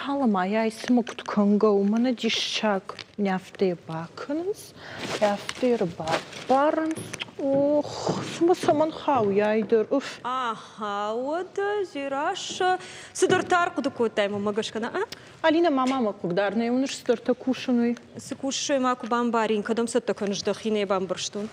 Цалынмӕ йӕ цымӕ куыд кӕнгӕ у, мӕнӕ диссаг. Афтӕ йӕ бакӕнынц, афтӕ йӕ ӕрбаппарынц. Ох, цымӕ цӕмӕн хауы ай дӕр, уф. Аха, уӕдӕ Дзерассӕ, цыдӕртӕ ӕрхъуыды кодтай мӕнмӕ гӕсгӕ, нӕ? Алинӕ, ма мӕ хъыгдар нӕ уыныс цыдӕртӕ кусын, уый? Цы кусыс, уый ма куы бамбарин, кӕдӕм цӕттӕ кӕныс дӕхи, нӕ бамбӕрстон.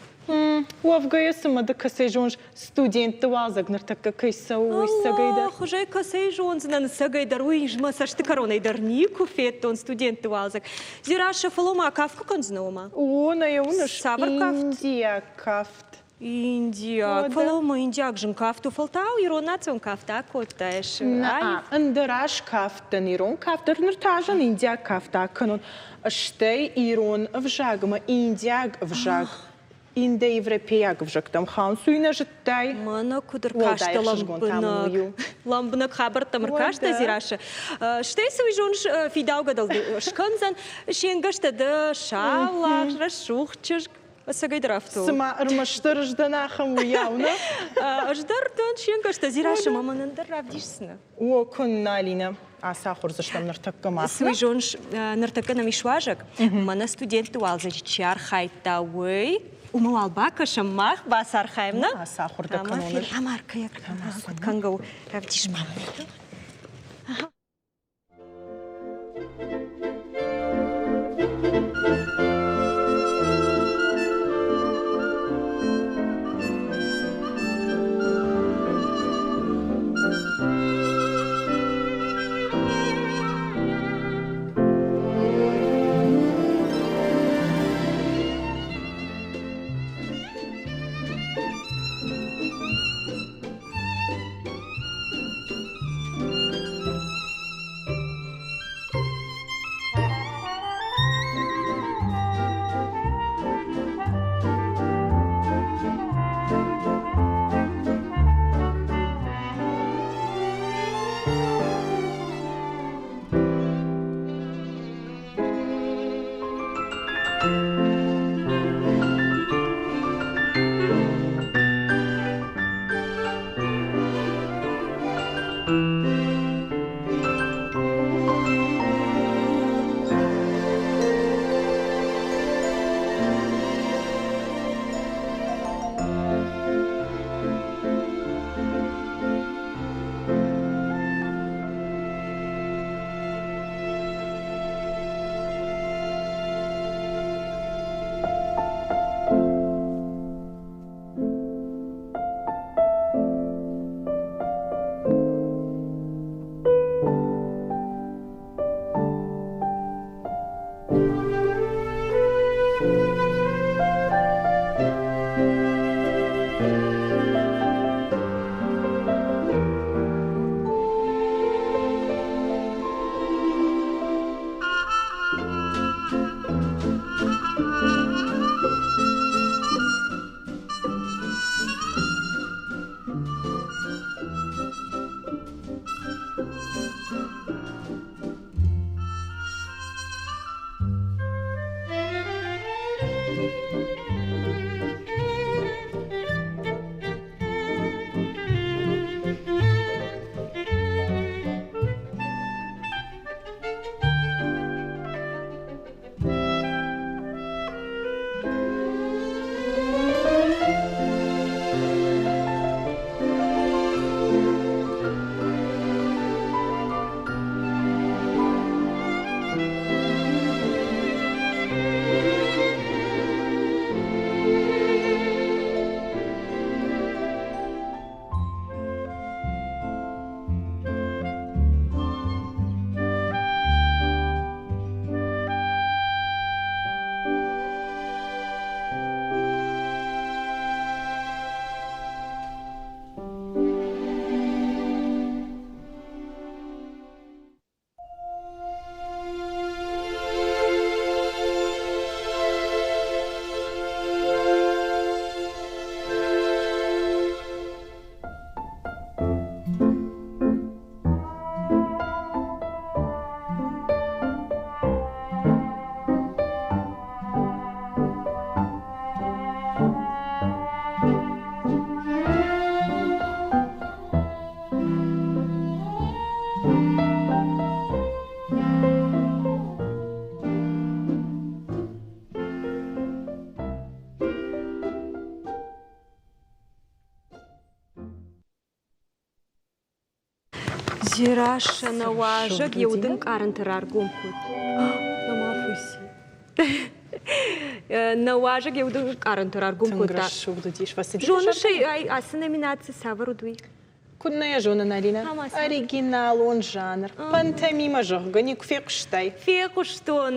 Уӕвгӕ йӕ цымӕ ды кӕцӕй зоныс, студентты уалдзӕг ныртӕккӕ кӕй цӕуы, уый цӕгӕй дӕр? Хуызӕй кӕцӕй зондзынӕн, цӕгӕй дӕр, уый мӕ цӕсты кӕронӕй дӕр никуы федтон студентты уалдзӕг. Дзерассӕ, фӕлӕ ма кафт куы кӕндзынӕ уымӕ? О, нӕ йӕ уыныс? Цавӕр кафт? Индиаг кафт. Индиаг. Фӕлӕ ма индиаг зын кафт у, фӕлтау ирон национ кафт акодтаис. Нӕ, ӕндӕраз кафт дӕн, ирон кафт дӕр ныр та зын индиаг кафт акӕнон. Стӕй ирон ӕвзагмӕ индиаг ӕвзаг индоевропейаг ӕвзӕгтӕм хауынц, уый нӕ зыдтай? Мӕнӕ куыд ӕркастӕ лӕмбынӕг. Лӕмбынӕг хабӕрттӕм ӕркастӕ, Дзерассӕ. Стӕй цы уый зоныс, фидаугӕ дыл скӕндзӕн, се нгӕстӕ дӕ саулагъз, рӕсугъд чызг. Ӕцӕгӕй дӕр афтӕ у. Цыма ӕрмӕстдӕр ӕз дӕн ахӕм уыйау, нӕ? Ӕз дӕр дӕн се нгӕстӕ, Дзерассӕ, ма мӕнӕн дӕр равдисдзынӕ. О, куыннӕ, Алинӕ. Ацахуырдзыстӕм ныртӕккӕ мах. Цы уый зоныс, ныртӕккӕ нӕм ис уазӕг. Мӕнӕ студентты уалдзӕджы чи архайдта, уый. Уымӕ уал бакӕсӕм, мах бацархайӕм, нӕ? Ацахуыр дӕ кӕнон. Ӕмӕ куыд кӕнгӕ у, равдис ма. Дзерассӕ нӕ уазӕг йӕ уды ӕнкъарӕнты раргом кодта. Нӕма фӕци. Нӕ уазӕг йӕ уды ӕнкъарӕнты раргом кодта. Тынг рӕсугъд уыдис. Фӕцыдис. Зоныс ӕй, ацы номинаци цавӕр уыд, уый? Куыд нӕ йӕ зонын, Алинӕ? Оригиналон жанр. Пантомима, зӕгъгӕ, никуы фехъуыстай? Фехъуыстон.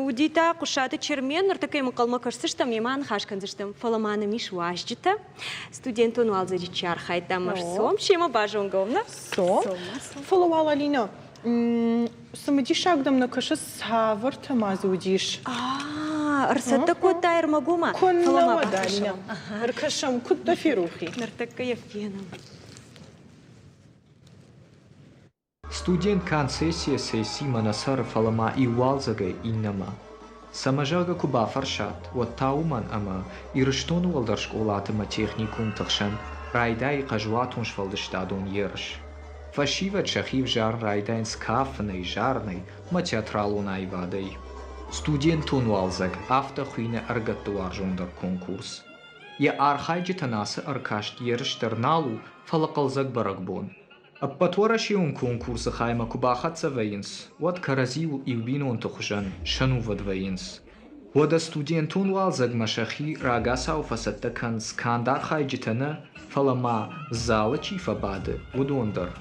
Уыди та Хъуысаты Чермен. Ныртӕккӕ йӕм ӕнхъӕлмӕ кӕсдзыстӕм, йемӕ аныхас кӕндзыстӕм. Фӕлӕ ма нӕм ис уазджытӕ. Студентон уалдзӕджы чи архайдта ӕмӕ сом, семӕ базонгӕ уӕм, нӕ? Сом? Фӕлӕ уал, Алинӕ, цымыдисаг дӕм нӕ кӕсы, цавӕртӕ ма дзы уыдис? Ӕрцӕттӕ кодта ӕрмӕгомӕ. Куыннӕ уӕд, Алинӕ. Ӕркӕсӕм, куыд дӕ ферох и? Ныртӕккӕ йӕ фенӕм. Студент канд сессийӕ сессимӕ нӕ цӕры, фӕлӕ ма иу уалдзӕгӕй иннӕмӕ. Цӕмӕ, зӕгъгӕ, куы бафӕрсат, уӕд та уымӕн, ӕмӕ Ирыстоны уӕлдӕр скъолаты ӕмӕ техникумты хсӕн райдайы хъазуатон сфӕлдыстадон ерыс. Фӕсивӕд сӕхи взарын райдайынц кафынӕй, зарынӕй ӕмӕ театралон аивадӕй. Студентон уалдзӕг афтӕ хуыйны ӕрыгӕтты уарзондӕр конкурс. Йӕ архайджытӕн ацы ӕркаст ерыс дӕр нал у, фӕлӕ хъӕлдзӕг бӕрӕгбон. Ӕппӕтуӕрӕсеон конкурсы хаймӕ куы бахӕццӕ вӕййынц, уӕд кӕрӕдзиуыл иу бинонты хуызӕн сӕнувыд вӕййынц. Уӕдӕ студентон уалдзӕгмӕ сӕхи рагацау фӕцӕттӕ кӕнынц канд архайджытӕ нӕ, фӕлӕ ма залы чи фӕбады, уыдон дӕр.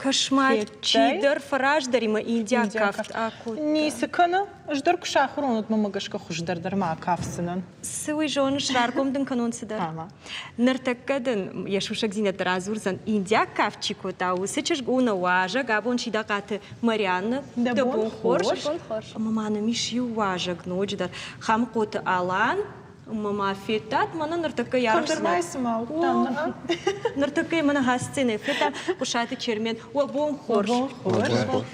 Кӕс-ма, чидӕр фӕраздӕримӕ индиаг кафт акодта. Ницы кӕны, ӕз дӕр куы сахуыр уон, уӕд мӕ гӕсгӕ хуыздӕр дӕр ма акафдзынӕн. Цы уый зоныс, раргом дын кӕнон цыдӕр. Ныртӕккӕ дын йӕ сусӕгдзинӕдтӕ радзурдзӕн, индиаг кафт чи кодта, уыцы чызг у нӕ уазӕг, абон Сидахъаты Марианнӕ. Дӕ бон хорз. Ӕмӕ ма нӕм ис иу уазӕг ноджыдӕр. Хӕмыхъоты Алан. Ӕмӕ ма федтат, мӕнӕ ныртӕккӕ йӕ Кӕмдӕр цыма уыдтам, Ныртӕккӕ мӕнӕ сценӕйы федтам Хъуысаты Чермен. Уӕ бон хорз. Уӕ бон хорз.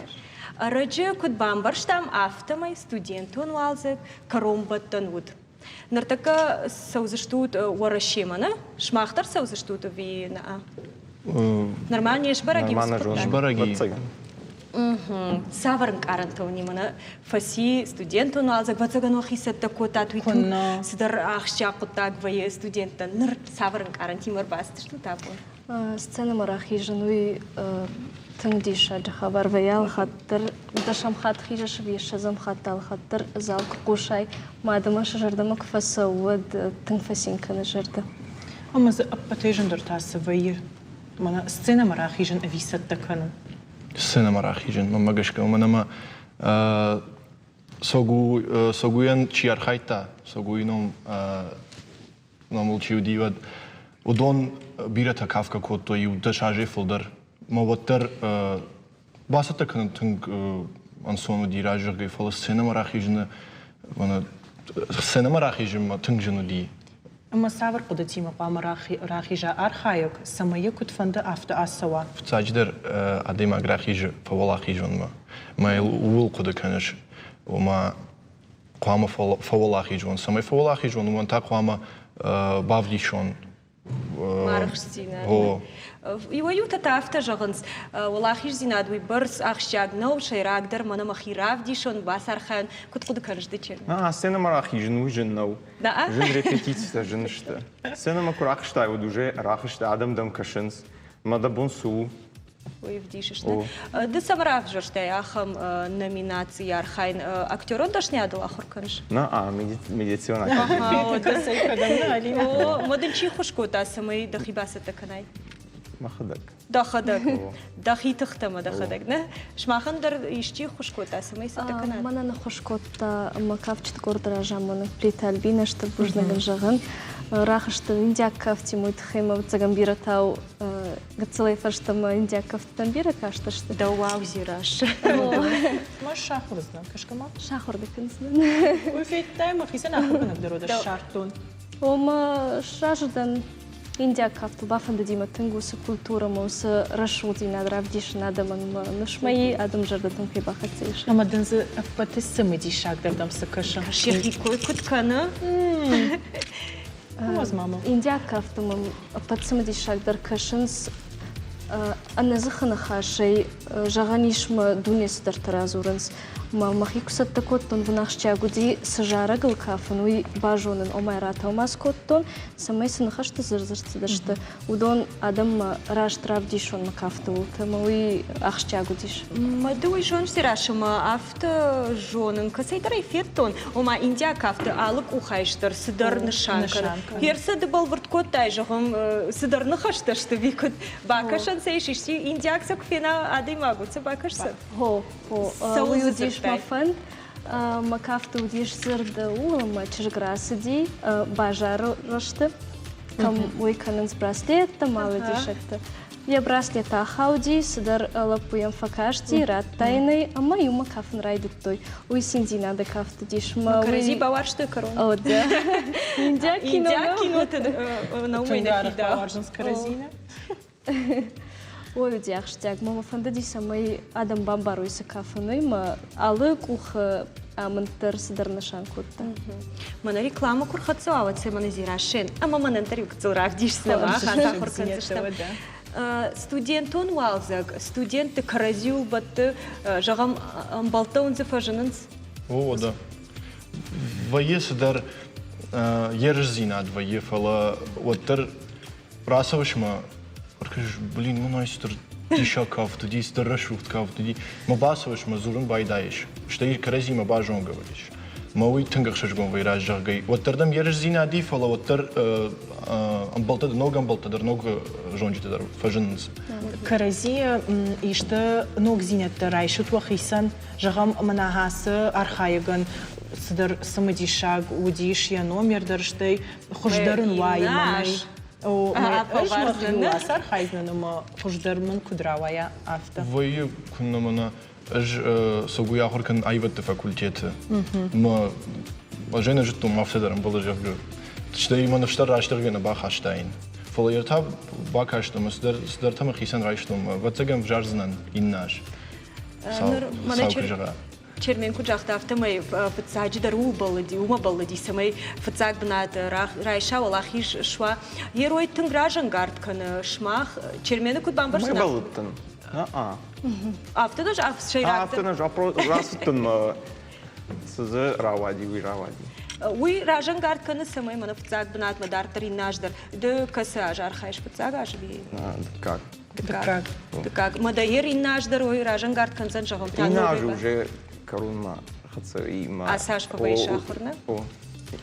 Ӕрӕджы куыд бамбӕрстам, афтӕмӕй студентон уалдзӕг кӕронбӕттӕн уыд. Ныртӕккӕ цӕудзыстут Уӕрӕсемӕ, нӕ? Сымах дӕр цӕудзыстут ӕви нӕ? Нырма не сбӕрӕг и уыцы хъуыддаг? Сбӕрӕг и. Цавӕр ӕнкъарӕнтӕ уын и мӕнӕ фӕци студентон уалдзӕг, ӕвӕццӕгӕн уӕхи цӕттӕ кодтат, уый тынг цыдӕр ахсджиаг хъуыддаг вӕййы студенттӕн. Ныр цавӕр ӕнкъарӕнтимӕ ӕрбацыдыстут абон? Сценӕмӕ рахизын уый тынг диссаджы хабар вӕййы алыхатт дӕр. Дӕсӕм хатт хизыс ӕви ссӕдзӕм хатт алыхатт дӕр зал куы хъусай, мадӕмӕ сӕ зӕрдӕмӕ куы фӕцӕуы, уӕд тынг фӕцин кӕны зӕрдӕ. Ӕмӕ дзы ӕппӕтӕй зындӕр та цы вӕййы? Мӕнӕ сценӕмӕ рахизын ӕви цӕттӕ кӕнын? Сценӕмӕ рахизын, мӕнмӕ гӕсгӕ, уымӕн ӕмӕ Согуйӕн чи архайдта, Согуйы ном номыл чи уыди, уӕд уыдон бирӕтӕ кафгӕ кодтой иу 10 азӕй фылдӕр. Мӕ уӕддӕр бацӕттӕ кӕнын тынг ӕнцон уыди разӕгъгӕй, фӕлӕ сценӕмӕ рахизыны сценӕмӕ рахизынмӕ тынг зын уыди. Ӕмӕ цавӕр хъуыдытимӕ хъуамӕ рахиза архайӕг, цӕмӕй йӕ куыд фӕнды, афтӕ ацӕуа? Фыццаджыдӕр адӕймаг рахизы фӕуӕлахизонмӕ. Мӕ ууыл хъуыды кӕныс, ома хъуамӕ фӕуӕлахиз уон. Цӕмӕй фӕуӕлахиз уон, уымӕн та хъуамӕ бавдисон Арӕхстдзинад. Иуӕй-иутӕ та афтӕ зӕгъынц, уӕлахиздзинад уый бӕрц ахсджиаг нӕу, сӕйрагдӕр мӕнӕ мӕхи равдисон, бацархайон. Куыд хъуыды кӕныс ды, Чермен? Сценӕмӕ рахизын уый зын нӕу. Зын репетицитӕ зын сты. Сценӕмӕ куы рахызтай, уӕд уже рахызтӕ, адӕм дӕм кӕсынц. Мӕ дӕ бон цы у? Уый ӕвдисыс, нӕ? Ды цӕмӕ равзӕрстай ахӕм номинацийы архайын? Актерон дӕсныйадыл ахуыр кӕныс? На, медицинон О, ма дын чи ххуыс кодта, цӕмӕй дӕхи бацӕттӕ кӕнай? Мӕхӕдӕг. Дӕхӕдӕг. Дӕхи тыхтӕ ӕмӕ дӕхӕдӕг, нӕ? Сымахӕн дӕр исчи ӕххуыс кодта, цӕмӕй цӕттӕ кӕнат? Мӕнӕн ӕххуыс кодта мӕ кафджыты къорды разамонӕг Плиты Альбинӕ, стыр бузныг ын зӕгъын. Рахызтӕн индиаг кафтимӕ, уый тыххӕй мӕ ӕвӕццӕгӕн бирӕтау гыццылӕй фӕстӕмӕ индиаг кӕфтытӕм бирӕ кастысты. Дӕуау Зирас. Ма сахуыр уыдзынӕн, кӕсгӕ ма? Сахуыр дӕ кӕндзынӕн. Уый федтай, мӕхицӕн ахуыргӕнӕг дӕр уӕд ссардтон. Ома сразы дӕн индиаг кафтыл, бафӕндыди мӕ тынг уыцы культурӕмӕ, уыцы рӕсугъддзинад равдисын адӕмӕн мӕ ныфсмӕ и, адӕмы зӕрдӕтӕм кӕй бахӕццӕ ис. Ӕмӕ дын дзы ӕппӕты цымыдисагдӕр дӕм цы кӕсы? Йӕхи кой куыд кӕны? Индиаг кафты мӕм ӕппӕт цымыдисагдӕр кӕсынц. Ӕнӕдзыхы ныхасӕй зӕгъӕн ис, мӕ дуне цыдӕртӕ радзурынц. Мӕ мӕхи куы цӕттӕ кодтон, уын ахсджиаг уыди, цы зарӕгыл кафын, уый базонын. Ома ратӕлмац кодтон, цӕмӕй цы ныхӕсты дзырд цыдысты, уыдон адӕммӕ раст равдисон мӕ кафты уылты, ӕмӕ уый ахсджиаг уыдис. Мӕ ды уый зоныс, Дзерассӕ, афтӕ зонын, кӕцӕйдӕр ӕй федтон, ома индиаг кафты алы къухайст дӕр цыдӕр нысан кӕны. Херсӕ ды бӕлвырд кодтай, зӕгъӕм, цыдӕр ныхӕстӕ сты, ви куыд бакӕсӕн сӕ ис, исчи индиаг сӕ куы фена адӕймаг, уыцы бакӕсдзӕн? Хо, хо, уый уыдис мӕ фӕнд. Мӕ кафты уыдис дзырд ууыл, ӕмӕ чызг рацыди базары рӕзты, кӕм уый кӕнынц браслеттӕ, малодисӕгтӕ. Йӕ браслет ахауди, цыдӕр лӕппу йӕм фӕкасти, радта йын ӕй, ӕмӕ иумӕ кафын райдыдтой. Уый циндзинады кафт уыдис. Кӕрӕдзи бауарзтой кӕрон. О, да. Индиаг кино. Индиаг киноты наумӕй нӕ фидауы. Бауарзынц кӕрӕдзи, нӕ? Ой, уыди ахсджиаг. Мӕ фӕндыди, цӕмӕй адӕм бамбарой, цы кафын, уый мӕ алы къухы амынд дӕр цыдӕр нысан кодта. Мӕнӕ рекламӕ куы рхӕццӕ уа, уӕд сӕ мӕнӕ Зирашен ӕмӕ мӕнӕн дӕр иу гыццыл равдисдзынӕ, мах ахуыр кӕндзыстӕм. Студентон уалдзӕг, студентты кӕрӕдзиуыл бӕтты, зӕгъӕм, ӕмбӕлттӕ уын дзы фӕзынынц? О, да. Вӕййы цыдӕр ерысдзинад вӕййы, фӕлӕ уӕддӕр Рацӕуыс мӕ, ӕркӕсыс, блин, мӕнӕй цыдӕр диссаг кафт уыди, цыдӕр рӕсугъд кафт уыди. Мӕ бацӕуыс мӕ дзурын байдайыс, стӕй кӕрӕдзимӕ базонгӕ вӕййыс. Мӕ уый тынг ӕхсызгон вӕййы раззӕгъгӕй. Уӕддӕр дӕм ерысдзинад и, фӕлӕ уӕддӕр ӕмбӕлттӕ, ног ӕмбӕлттӕ дӕр, ног зонджытӕ дӕр фӕзынынц. Кӕрӕдзийы исты ногдзинӕдтӕ райсут уӕхицӕн, зӕгъӕм, мӕнӕ ацы архайӕгӕн цыдӕр цымыдисаг уыдис йӕ номер дӕр, стӕй хуыздӕр ын уайы мӕнӕй. Ӕз мӕхиуыл ацархайдзынӕн ӕмӕ хуыздӕр мын куыд рауайа, афтӕ. Вӕййы куыннӕ мӕнӕ ӕз Согуйы ахуыр кӕнын аивӕдты факультеты. Мӕ ӕз ӕй нӕ зыдтон, афтӕ дӕр ӕмбӕлы, зӕгъгӕ. Стӕй мӕ ныфс дӕр растӕргӕ нӕ бахастаин. Фӕлӕ йӕ та бакастон ӕмӕ цыдӕртӕ мӕхицӕн райстон. Ӕвӕццӕгӕн ӕвзардзынӕн иннӕ аз. Сау куы зӕгъа. Чермен куыд загъта, афтӕмӕй фыццаджыдӕр ууыл бӕллыди, уымӕ бӕллыди, цӕмӕй фыццаг бынат райса, уӕлахиз суа. Герой тынг разӕнгард кӕны сымах. Чермены куыд бамбӕрстон? Уымӕ бӕллыдтӕн. Афтӕ дӕр сӕйрагдӕр. Афтӕ нӕ рацыдтӕн мӕ цы дзы рауади, уый рауади. Уый разӕнгард кӕны, цӕмӕй мӕнӕ фыццаг бынатмӕ дарддӕр иннӕ аз дӕр. Ды кӕцы аз архайыс, фыццаг аз ӕви? Дыккаг. Дыккаг. Дыккаг. Мадӕйер иннӕ аз дӕр уой разӕнгард кӕндзӕн, зӕгъӕм, та Иннӕ аз уже кӕронмӕ хӕццӕ имӕ. Ацы аз фӕвӕййы сахуыр, нӕ? О.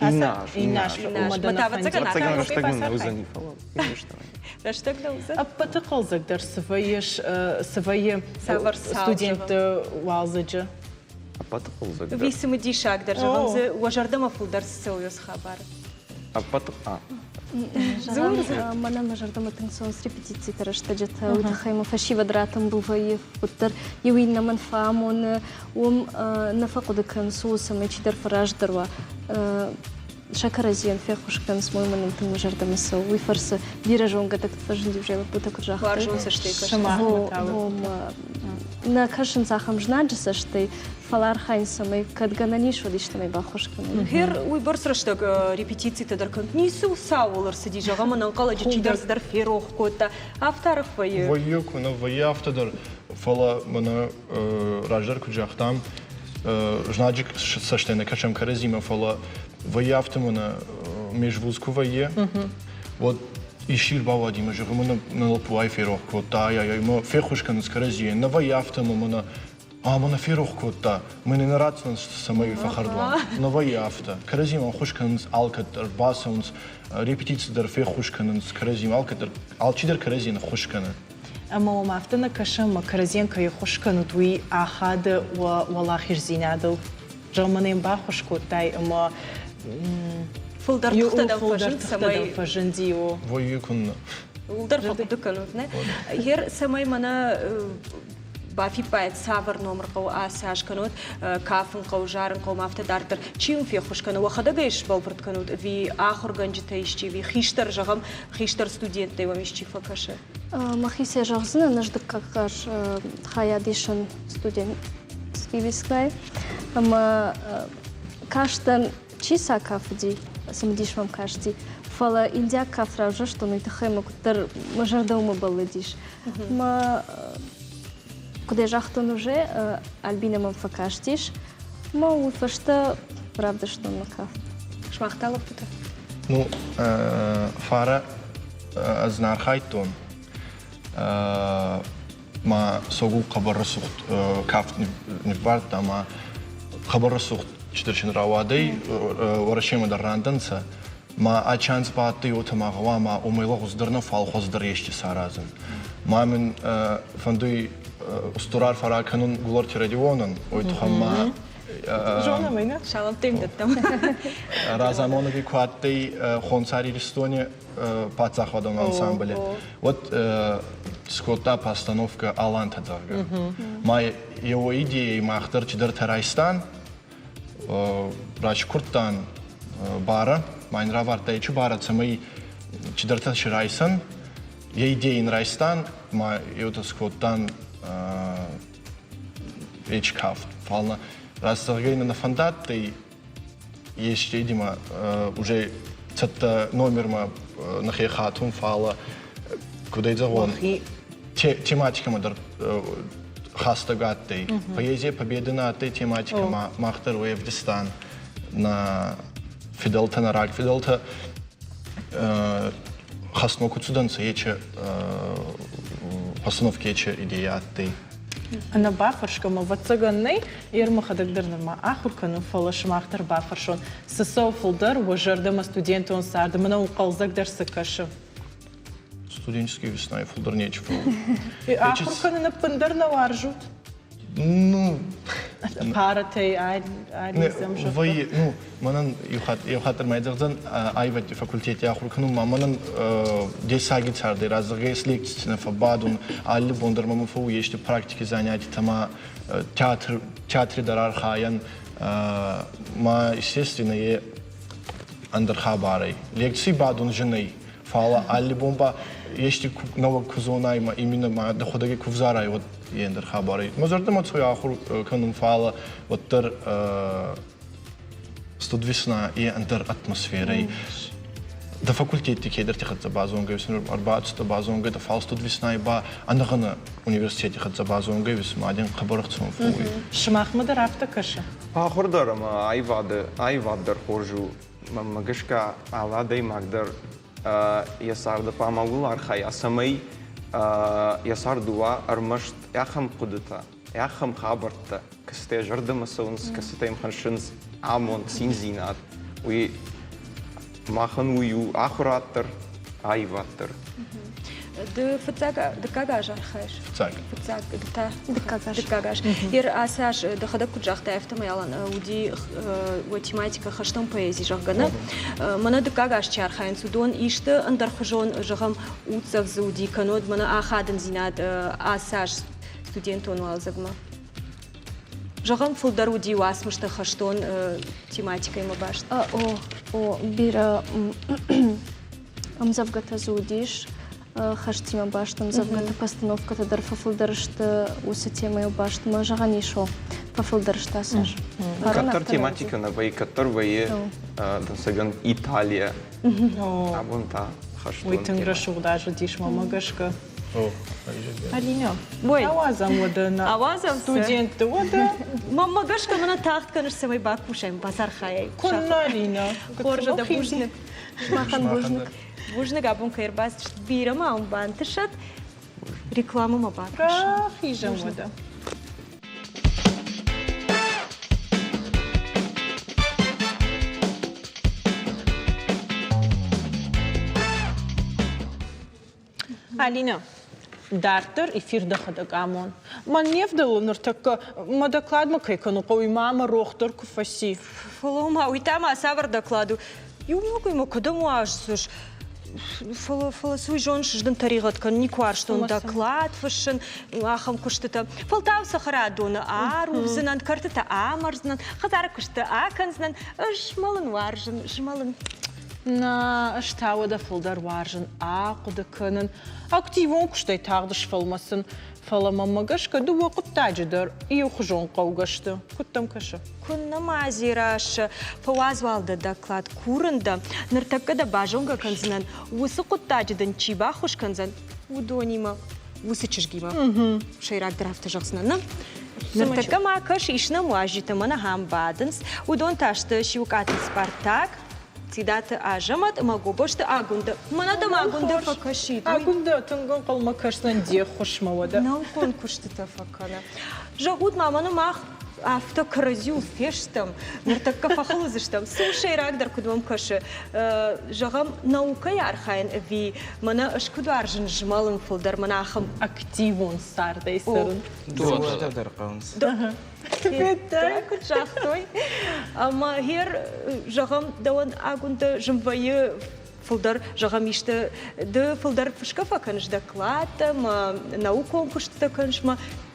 Иннӕ аз. Иннӕ аз. Ӕвӕццӕгӕн Ӕвӕццӕгӕн рӕстӕг нӕ уыдзӕни, фӕлӕ Рӕстӕг нӕ уыдзӕн? Ӕппӕты хъӕлдзӕгдӕр цы вӕййы, цы вӕййы студентты уалдзӕджы? Ӕппӕты хъӕлдзӕгдӕр. Ви цымыдисагдӕр, зӕгъӕм дзы уӕ зӕрдӕмӕ фылдӕр цы цӕуы уыцы хабар? Ӕппӕты Мӕнӕ мӕ зӕрдӕмӕ тынг цӕуынц репетициты рӕстӕджытӕ, уый тыххӕй мӕ фӕсивӕд ратымбыл вӕййы, уӕддӕр иу иннӕмӕн фӕамоны, уым нӕ фӕхъуыды кӕнынц, ууыл цӕмӕй чидӕр фӕраздӕр уа. Сӕ кӕрӕдзийӕн феххуыс кӕнынц, мой мӕнӕн тынг мӕ зӕрдӕмӕ цӕуы. Уый фӕрцы бирӕ зонгӕтӕ куыд фӕзынди, уже лӕппутӕ куыд загътой. Уарзон цӕстӕй кӕсынц. Нӕ кӕсынц ахӕм знаджы цӕстӕй, фӕлӕ архайынц, цӕмӕй кӕд гӕнӕн ис, уӕд истӕмӕй баххуыс кӕной. Гъер уыйбӕрц рӕстӕг репетицитӕ дӕр кӕнут. Ницы цауыл ӕрцыди, зӕгъӕм, ӕнӕнхъӕлӕджы чидӕр цыдӕр ферох кодта. Афтӕ арӕх вӕййы. Вӕййы, куы нӕ вӕййы афтӕ дӕр, фӕлӕ мӕнӕ раздӕр куыд загътам, знаджы цӕстӕй нӕ кӕсӕм кӕрӕдзимӕ, фӕлӕ вӕййы афтӕ мӕнӕ межвуз куы вӕййы, уӕд исчи ӕрбауади мӕ зӕгъы, мӕнӕ нӕ лӕппу ай ферох кодта, ай-ай-ай, мӕ феххуыс кӕнынц кӕрӕдзийӕн, нӕ вӕййы афтӕ ӕмӕ мӕнӕ Ӕмӕ нӕ ферох кодта, мӕнӕ нӕ ратдзӕн, цӕмӕй фӕхӕрд уа. Нӕ вӕййы афтӕ. Кӕрӕдзимӕ ӕххуыс кӕнынц алкӕддӕр, бацӕуынц, репетици дӕр феххуыс кӕнынц кӕрӕдзимӕ алкӕддӕр, алчидӕр кӕрӕдзийӕн ӕххуыс кӕны. Ӕмӕ уӕм афтӕ нӕ кӕсы, ӕмӕ кӕрӕдзийӕн кӕй ӕххуыс кӕнут, уый ахады уӕ уӕлахиздзинадыл? Зӕгъ, мӕнӕн баххуыс кодтай ӕмӕ фылдӕр тыхтӕ дӕм фӕзынд, цӕмӕй фӕзынди, о. Вӕййы куыннӕ. Уылдӕр фӕхъуыды кӕнут, нӕ? Ер цӕмӕй мӕнӕ бафиппайӕд, цавӕр номыр хъӕуы ацы аз кӕнут, кафын хъӕуы, зарын хъӕуы, афтӕ дарддӕр. Чи уын феххуыс кӕны, уӕхӕдӕг ӕй сбӕлвырд кӕнут, ӕви ахуыргӕнджытӕ исчи, ӕви хистӕр, зӕгъӕм, хистӕр студенттӕй уӕм исчи фӕкӕсы? Мӕхицӕй зӕгъдзынӕн, ӕз дыккаг аз хайад исын студентский вискӕй ӕмӕ кастӕн, чи сӕ кафыди, цымыдис мӕм касти. Фӕлӕ индиаг кафт равзӕрстон, уый тыххӕй мӕ куыддӕр мӕ зӕрдӕ уымӕ бӕллыдис. Мӕ куыд ӕй загътон уже, Альбинӕ мӕм фӕкастис, мӕ уый фӕстӕ равдыстон мӕ кафт. Сымах та лӕппутӕ? Ну, фарӕ ӕз нӕ архайдтон. Ма Согул хъӕбӕр рӕсугъд кафт ниввардта, ма хъӕбӕр рӕсугъд чидӕр рауадӕй, Уӕрӕсемӕ дӕр рандӕнцӕ. Ма ӕ чанс ба адтӕй уотӕ ма гъӕуама уомӕй лӕгъуздӕр нӕ, фал хуӕздӕр ести саразӕн. Ма мин фӕндуй устур арфӕ ракӕнун Гуларти Родионӕн, уой туххӕн ма Зонӕм ӕй, нӕ? Саламтӕ дӕттӕм. Разамонӕги ку адтӕй Хонсар Иристони паддзахадон ансамбле, уӕд скодта постановка «Алантӕ», зӕгъгӕ. Ма еу идейӕй мах дӕр чидӕртӕ райстан, ракурдтан барӕ, ма ин равардта ечи барӕ, цӕмӕй чидӕртӕ си райсӕн. Е идейӕ ин райстан, ма еутӕ скодтан ечи кафт. Фал нӕ раст зӕгъгӕй нӕ фӕндадтӕй ести дима уже цӕттӕ номермӕ нӕхе хатун, фал кудӕй зӕгъон, тематикӕмӕ дӕр хӕстӕг адтӕй. Поэзия победы нӕ адтӕй тематикӕ, мах дӕр уой ӕвдистан нӕ фидӕлтӕ, нӕ рагфидӕлтӕ хӕстмӕ ку цудӕнцӕ, ечи постановки ечи идея адтӕй. Ӕнӕ бафӕрсгӕ мӕ ӕвӕццӕгӕн нӕй, ер мӕхӕдӕг дӕр нырма ахуыр кӕнын, фӕлӕ сымах дӕр бафӕрсон, цы цӕуы фылдӕр уӕ зӕрдӕмӕ студентон царды, мӕнӕ у хъӕлдзӕгдӕр цы кӕсы? Студенческий весна фылдӕр нечи фӕуы. Ахуыр кӕнын ӕппындӕр нӕ уарзут? Ну, паратӕй алидзӕм Вӕййы, ну, мӕнӕн иу хатт ӕрмӕ зӕгъдзӕн аивӕдты факультети ахур кӕнун ма мӕнӕн дессаги цардӕй разӕгъгӕ ес лекцити нӕ фӕббадун, алли бон дӕр мӕмӕ фӕууй ести практики занятитӕ ма театр, театри дӕр архайӕн, ма, естественно, е ӕндӕр хабар ӕй. Лекций бадун зин ӕй, Фал алли бон ба ести нӕуӕг ку зонай ма именно ма дӕхуӕдӕг ку взарай, уӕд е ӕндӕр хабар ӕй. Мӕ зӕрдӕмӕ цӕуй ахур кӕнун, фал уӕддӕр студвесна е ӕндӕр атмосферӕй. Дӕ факультетти кедӕрти хӕццӕ базонгӕ ӕрбацудтӕ базонгӕ дӕ, фал студвеснай ба ӕнӕгъӕнӕ университети хӕццӕ базонгӕ ма дин хъӕбӕр ӕхцон фӕууй. Сымахмӕ дӕр афтӕ кӕсы? Ахуыр дӕр ӕмӕ аивады аивад дӕр хорз у. Мӕнмӕ гӕсгӕ, алы адӕймаг дӕр йӕ царды хъуамӕ ууыл архайа, цӕмӕй йӕ царды уа ӕрмӕст ахӕм хъуыдытӕ, ахӕм хабӕрттӕ, кӕцытӕ йӕ зӕрдӕмӕ цӕуынц, кӕцытӕ йӕм хӕссынц амонд, циндзинад. Уый махӕн уый у ахуырад дӕр, аивад дӕр. Ды фыццаг дыккаг аз архайыс? Фыццаг. Фыццаг та дыккаг аз. Дыккаг аз. Ер ацы аз дӕхӕдӕг куыд загътай, афтӕмӕй Алан уыди уӕ тематикӕ хӕстон поэзи, зӕгъгӕ, нӕ? Мӕнӕ дыккаг аз чи архайынц, уыдон исты ӕндӕрхуызон, зӕгъӕм, уддзӕф дзы уыди, кӕннод мӕнӕ ахадындзинад ацы аз студентон уалдзӕгмӕ? Зӕгъӕм, фылдӕр уыди уацмыстӕ хӕстон тематикӕимӕ баст. О, о, бирӕ ӕмдзӕвгӕтӕ дзы уыдис, хӕстимӕ баст ӕмдзӕвгӕтӕ, постановкӕтӕ дӕр фӕфылдӕр сты уыцы темӕйыл баст. Мӕ зӕгъӕн ис, о, фӕфылдӕр сты ацы аз. Кӕддӕр тематикӕ нӕ вӕййы, кӕддӕр вӕййы дӕнцӕгӕн Италия. Абон та хӕстон Уый тынг рӕсугъд аз уыдис, мӕмӕ гӕсгӕ. Алинӕ, ауадзӕм уӕдӕ нӕ ауадзӕм студентты уӕдӕ. Мӕнмӕ гӕсгӕ мӕнӕ тагъд кӕныс, цӕмӕй бакусӕм, бацархайай. Куыннӕ, Алинӕ. Хорз, дӕ бузныг. Сымахӕн бузныг. Бузныг, абон кӕй ӕрбацыдыстут, бирӕ ма уын бантысӕд. Рекламӕмӕ бакӕсын. Рахизӕм уӕдӕ. Алинӕ, дарддӕр эфир дӕхӕдӕг амон. Мӕн не вдӕлы ныртӕккӕ мӕ докладмӕ кӕй кӕнын хъӕуы, ма мӕ рох дӕр куы фӕци. Фӕлӕ ма уый та ма цавӕр доклад у? Иунӕгӕй ма кӕдӕм уарзыс? Фӕлӕ, фӕлӕ цы уый зоныс, ӕз дын тӕригъӕд кӕнын, никуы уарзтон доклад фыссын, ахӕм куыстытӕ. Фӕлтау цӕхӕрадоны ӕрувдзынӕн, кӕртытӕ амӕрздзынӕн, хӕдзары куыстытӕ акӕндзынӕн. Ӕз змӕлын уарзын, змӕлын. Нӕ, ӕз та уӕдӕ фылдӕр уарзын ахъуыды кӕнын, активон куыстӕй тагъд сфӕлмӕцын. Фӕлӕ мӕнмӕ гӕсгӕ дыууӕ хъуыддаджы дӕр иухуызон хъӕугӕ сты. Куыд дӕм кӕсы? Куыннӕ ма, Дзерассӕ, фӕуадз уал дӕ доклад, курын дӕ. Ныртӕккӕ дӕ базонгӕ кӕндзынӕн, уыцы хъуыддаджы дын чи баххуыс кӕндзӕн, уыдонимӕ, уыцы чызгимӕ. Сӕйрагдӕр афтӕ зӕгъдзынӕн, нӕ? Ныртӕккӕ ма кӕс, ис нӕм уазджытӕ, мӕнӕ ахӕм бадынц. Уыдон та сты Сиукъаты Спартак, Цидаты Азӕмӕт ӕмӕ Гобозты Агуындӕ. Мӕнӕ дӕм Агуындӕ фӕкӕсид. Агуындӕ тынг ӕнхъӕлмӕ кӕсдзӕн де ххуысмӕ уӕдӕ. Наукон куыстытӕ фӕкӕны. Зӕгъут ма, мӕнӕ мах афтӕ кӕрӕдзиуыл фестӕм, ныртӕккӕ фӕхыл уыдзыстӕм. Цы у сӕйрагдӕр, куыд уӕм кӕсы? Зӕгъӕм, наукӕйы архайын ӕви мӕнӕ ӕз куыд уарзын змӕлын фылдӕр, мӕнӕ ахӕм активон цардӕй цӕрын. Дыууӕтӕ дӕр хъӕуынц. Федтай, куыд загътой. Ӕмӕ гъер, зӕгъӕм, дӕуӕн Агуындӕ зын вӕййы фылдӕр, зӕгъӕм, исты ды фылдӕр фысгӕ фӕкӕныс докладтӕ мӕ наукон куыстытӕ кӕныс мӕ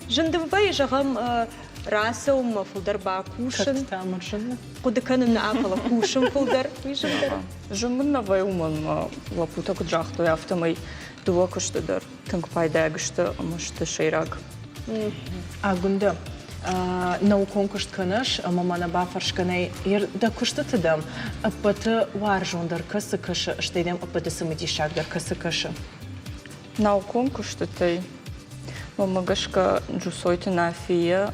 зын дын вӕййы, зӕгъӕм, рацӕуынмӕ фылдӕр бакусын. Хъуыды кӕнын нӕ, фӕлӕ кусын фылдӕр, уый зындӕр. Зын мын нӕ вӕййы, уымӕн мӕ лӕппутӕ куыд загътой, афтӕмӕй дыууӕ куысты дӕр тынг пайдайаг сты ӕмӕ сты сӕйраг. Агуындӕ, наукон куыст кӕныс ӕмӕ мӕнӕ бафӕрсгӕ нӕй, дӕ куыстыты дӕм ӕппӕты уарзондӕр кӕцы кӕсы, стӕй дӕм ӕппӕты цымыдисагдӕр кӕцы кӕсы? Наукон куыстытӕй, мӕнмӕ гӕсгӕ, Джусойты Нафийы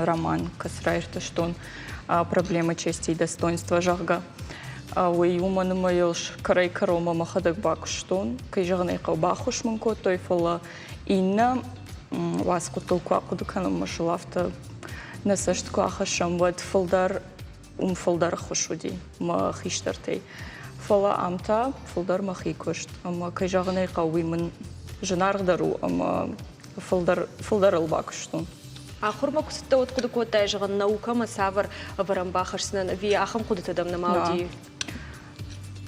роман кӕцы раиртӕстон «Проблема чести и достоинства», зӕгъгӕ, уый уымӕн ӕмӕ йыл кӕрӕй-кӕронмӕ мӕхӕдӕг бакуыстон. Кӕй зӕгъын ӕй хъӕуы, баххуыс мын кодтой, фӕлӕ иннӕ уацхъуыдтыл куы ахъуыды кӕнӕм ӕмӕ сыл афтӕ нӕ цӕст куы ахӕссӕм, уӕд фылдӕр уым фылдӕр ӕххуыс уыди мӕ хистӕртӕй. Фӕлӕ ам та фылдӕр мӕхи куыст ӕмӕ, кӕй зӕгъын ӕй хъӕуы, уый мын зынаргъдӕр у ӕмӕ фылдӕр фылдӕрыл бакуыстон. Ахуырмӕ куы цыдтӕ, уӕд хъуыды кодтай, зӕгъын, наукӕмӕ цавӕр ӕвӕрӕн бахӕсдзынӕн ӕви ахӕм хъуыдытӕ дӕм нӕма уыди?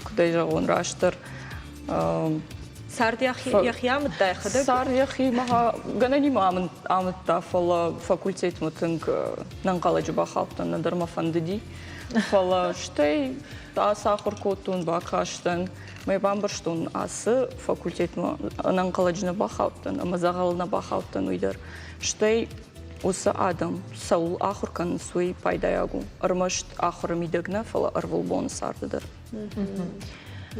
Куыдӕй зӕгъон, растдӕр Цард йӕхи амыдта йӕхӕдӕг? Цард йӕхи гӕнӕнимӕ амыдта, фӕлӕ факультетмӕ тынг нӕнхъӕлӕджы бахаудтӕн, нӕдӕр мӕ фӕндыди. Фӕлӕ стӕй ацахуыр кодтон, бакастӕн, мӕ бамбӕрстон, ацы факультетмӕ ӕнӕнхъӕлӕджы нӕ бахаудтӕн ӕмӕ дзӕгъӕлы нӕ бахаудтӕн уый дӕр. Стӕй уыцы адӕм цӕуыл ахуыр кӕнынц, уый пайдайаг у. Ӕрмӕст ахуыры мидӕг нӕ, фӕлӕ ӕрвылбоны царды дӕр.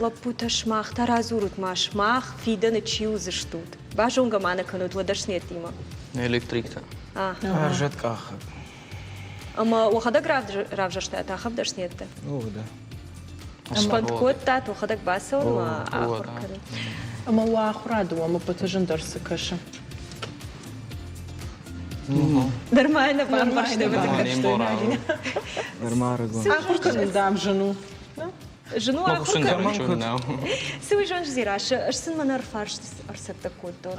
Лӕппутӕ, сымах та радзурут ма, сымах фидӕны чи уыдзыстут? Базонгӕ ма нӕ кӕнут уӕ дӕсныйӕдтимӕ. Электриктӕ. Ӕрзӕткъахӕг. Ӕмӕ уӕхӕдӕг равзӕрстат ахӕм дӕсныйӕдтӕ? О, да. Сфӕнд кодтат уӕхӕдӕг бацӕуынмӕ ахуыр кӕнын? Ӕмӕ уӕ ахуырады уӕм ӕппӕты зындӕр цы кӕсы? Нормально бамбӕрстай. Ахуыр кӕнын дам зын у. Зын у ахуыр кӕнын. Цы уый зоныс, Дзерассӕ, ӕз сын мӕнӕ ӕрфарст ӕрцӕттӕ кодтон.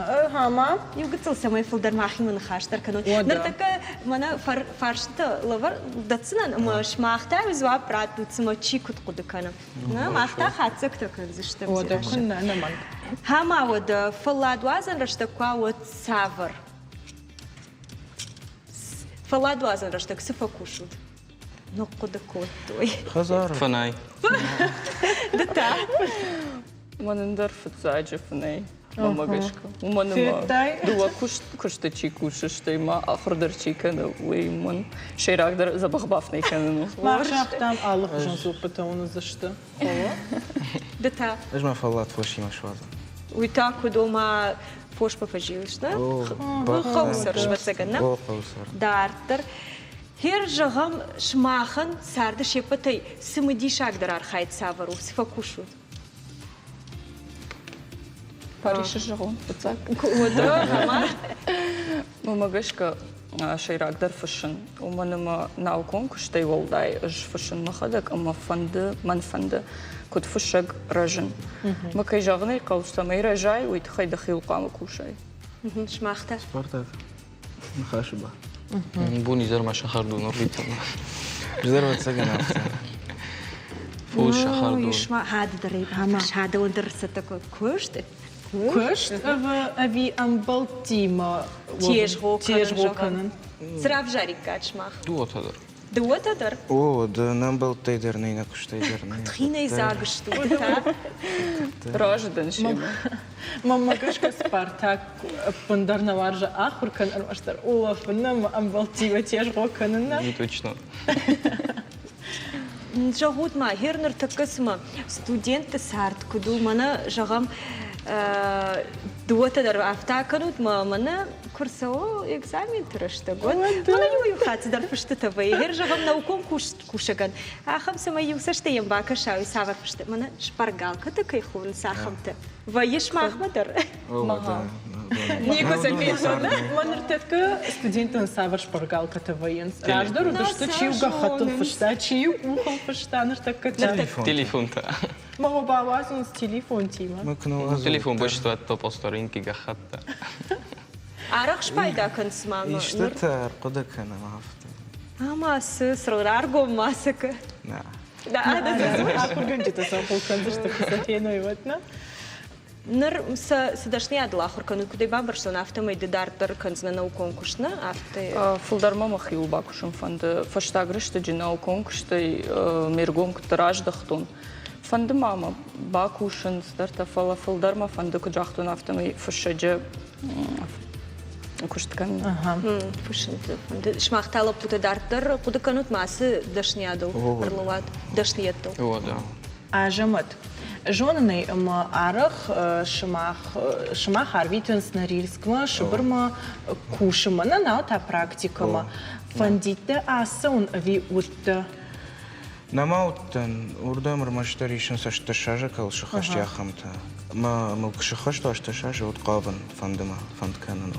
Ӕма? Иу гыццыл цӕмӕй фылдӕр мӕхимӕ ныхас дӕр кӕнон. Ныртӕккӕ мӕнӕ фарстытӕ лӕвӕр дӕтдзынӕн ӕмӕ сымах та дзуапп раттут, цымӕ чи куыд хъуыды кӕны. Нӕ, мах та хатдзӕгтӕ кӕндзыстӕм. Уӕдӕ куыннӕ, ӕнӕмӕнг. Ӕмӕ уӕдӕ фӕлладуадзӕн рӕстӕг куы уа, уӕд цавӕр? Фӕлладуадзӕн рӕстӕг цы фӕкусут? Ныхъхъуыды кодтой. Хӕдзары. Фынӕй. Ды та? Мӕнӕн дӕр фыццаджы фынӕй. Мӕнмӕ гӕсгӕ. Уымӕн ӕмӕ дыууӕ куысты чи кусы, стӕй ма ахуыр дӕр чи кӕны, уый мын сӕйрагдӕр дзӕбӕх бафынӕй кӕнын у. Мах загътам, алыхуызон дзуаппытӕ уын уыдзысты. Ды та? Ӕз мӕ фӕллад фосимӕ суадзын. Уый та куыд, ома фосмӕ фӕзилыс, нӕ? Хъӕуы сӕр, ӕвӕццӕгӕн, нӕ? О, хъӕуы сӕр. Дарддӕр. Хер, зӕгъӕм, сымахӕн царды се ппӕтӕй цымыдисагдӕр архайд цавӕр у, цы фӕкусут? Парижы зӕгъон фыццаг. Уӕдӕ, ӕмӕ? Уымӕ гӕсгӕ сӕйрагдӕр фыссын. Уымӕн ӕмӕ наукон куыстӕй уӕлдай ӕз фыссын мӕхӕдӕг ӕмӕ фӕнды, мӕн фӕнды, куыд фыссӕг рӕзын. Мӕ кӕй зӕгъын ӕй хъӕуы, цӕмӕй рӕзай, уый тыххӕй дӕхиуыл хъуамӕ кусай. Сымах та? Спартак. Ныхасы ба. Бон изӕрмӕ сахардон орбитӕмӕ. Изӕр ӕвӕццӕгӕн афтӕ. Фос сахардон. Ис ма хӕды дӕр хӕдӕуӕн дӕр цӕттӕ куыст. Куыст ӕви ӕмбӕлттимӕ тезгъо кӕнын? Цы равзариккат сымах? Дыууӕтӕ дӕр. Дыууӕтӕ дӕр? О, ды нӕ ӕмбӕлттӕй дӕр нӕй, нӕ куыстӕй дӕр нӕй. Хинӕй дзаг стут, та? Разы дӕн семӕ. Мӕнмӕ гӕсгӕ Спартак ӕппындӕр нӕ уарзы ахуыр кӕнын, ӕрмӕстдӕр улӕфын ӕмӕ ӕмбӕлттимӕ тезгъо кӕнын. Не точно. Зӕгъут ма, гьер ныртӕккӕ цымӕ студентты цард куыд у? Мӕнӕ, зӕгъӕм, дыууӕтӕ дӕр афтӕ кӕнут, мӕ мӕнӕ куы рцӕуы экзаменты рӕстӕг, уӕд мӕнӕ иу-иу хатт цыдӕр фыстытӕ вӕййы. Гьер, зӕгъӕм, наукон кусӕгӕн ахӕм, цӕмӕй иу цӕстӕй йӕм бакӕса, уый цавӕр фысты? Мӕнӕ шпаргалкӕтӕ кӕй хонынц, ахӕмтӕ. Вӕййы сымахмӕ дӕр? Никуы сӕ федтон. Мӕ ныртӕккӕ студенттӕн цавӕр шпаргалкӕтӕ вӕййынц? Раздӕр уыдысты, чи-иу гӕххӕттыл фыста, чи-иу къухыл фыста, ныртӕккӕ та. Телефонтӕ. Мӕ бауадзынц телефонтимӕ. Телефон бӕстуӕттӕ просто рынки гӕххӕттӕ. Арӕх спайда кӕныс ма Истытӕ ӕрхъуыды кӕнӕм афтӕ. Ӕмӕ цы, раргом ма цы кӕ? Нӕ. Ахуыргӕнджытӕ сӕ хъул кӕндзысты, куы сӕ феной, уӕд нӕ? Ныр сӕ цы дӕсныйадыл ахуыр кӕнут, куыд ӕй бамбӕрстон, афтӕмӕй ды дарддӕр кӕндзынӕ наукон куыст, нӕ? Афтӕ. Фылдӕр мӕ мӕхиуыл бакусын фӕнды. Фӕстаг рӕстӕджы наукон куыстӕй ме ргом куыддӕр аздӕхтон. Фӕнды ма мӕ бакусын цыдӕртӕ, фӕлӕ фылдӕр мӕ фӕнды, куыд загътон, афтӕмӕй фыссӕджы куыст кӕнын. Фыссын фӕнды. Сымах та лӕппутӕ дарддӕр хъуыды кӕнут ма ацы дӕсныйадыл ӕрлӕууат, дӕсныйӕдтыл? О, да. Азӕмӕт, зонын ӕй, ӕмӕ арӕх сымах, сымах арвитынц Норильскмӕ, Сыбырмӕ кусынмӕ, нӕ нал та практикӕмӕ. Фӕндид дӕ ацӕуын ӕви уыдтӕ? Нӕма уыдтӕн, уырдӕм ӕрмӕстдӕр исынц ӕстдӕс азы кӕуыл сыххӕсти, ахӕмтӕ. Мӕ мыл куы сыххӕст уа 18 азы, уӕд хъавын, фӕнды мӕ, фӕнд кӕнын.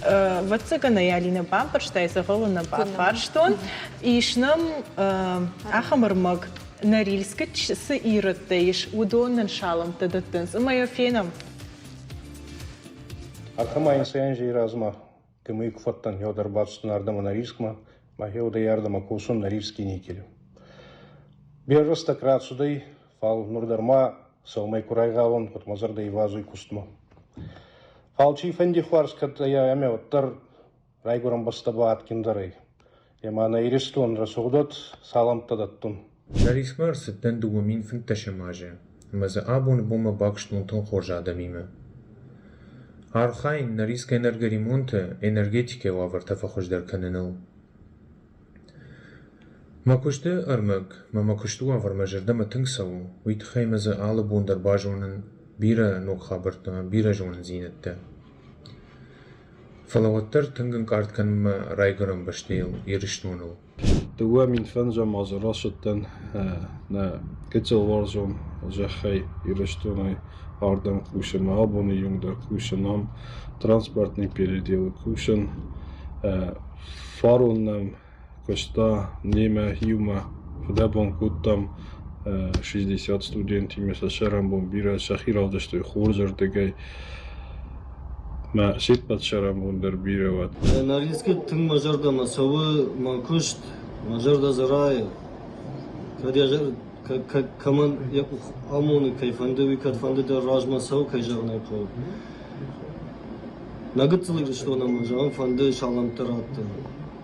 Ӕвӕццӕгӕн ӕй Алинӕ бамбӕрстай, дзӕгъӕлы нӕ бафарстон. Ис нӕм ахӕм ӕрмӕг, Норильскы цы ирӕттӕ ис, уыдон нын салӕмттӕ дӕттынц, ӕмӕ йӕ фенӕм. Ӕртӕ инсӕнзей размӕ Кымый куы фӕдтӕн, еу дӕр бацудтӕн ардӕмӕ Норильскмӕ, мӕхе уодӕй ардӕмӕ косун Норильский никель. Берӕ рӕстӕг рацудӕй, фал нур дӕр ма сӕумӕй ку райгъал ун, уӕд мӕ зӕрдӕ ивазуй кустмӕ. Фал цийфӕнди хуарз кӕд ӕй ӕма уӕддӕр райгурӕн бӕстӕ ба адгиндӕр ӕй. Ӕма нӕ Иристон рӕсугъд уӕд, салӕмттӕ дӕттун. Норильскмӕ ӕрцыдтӕн 2015 азы ӕмӕ дзы абоны бонмӕ бакуыстон тынг хорз адӕмимӕ. Архайын Норильскы энергоремонты энергетикӕйы уавӕртӕ фӕхуыздӕр кӕныныл. Мӕ куысты ӕрмӕг мӕ мӕ куысты уавӕр мӕ зӕрдӕмӕ тынг цӕуы, уый тыххӕй мӕ дзы алы бон дӕр базонын бирӕ ног хабӕрттӕ ӕмӕ бирӕ зонындзинӕдтӕ. Фӕлӕ уӕддӕр тынг ӕнкъард кӕнын мӕ райгуырӕн бӕстӕйыл, Ирыстоныл. 2005 азы рацыдтӕн нӕ гыццыл уарзон зӕххӕй Ирыстонӕй ардӕм кусынмӕ. Абоны онг дӕр кусын ам, транспортный переделы кусын. Фарон нӕм куыста немӕ иумӕ фыдӕбон кодтам 60 студентимӕ сӕ сӕрӕнбон бирӕ сӕхи равдыстой хорзӕрдыгӕй. Мӕ се ппӕт сӕрӕнбон дӕр бирӕ уӕд. Норильскы тынг мӕ зӕрдӕмӕ цӕуы мӕ куыст, мӕ зӕрдӕ дзы райы. Кӕд йӕ кӕмӕн йӕ къух амоны, кӕй фӕнды, уый кӕдфӕнды дӕр размӕ цӕуы, кӕй зӕгъын ӕй хъӕуы. Нӕ гыццыл Ирыстонӕн мӕ зӕгъын фӕнды салӕмттӕ раттын.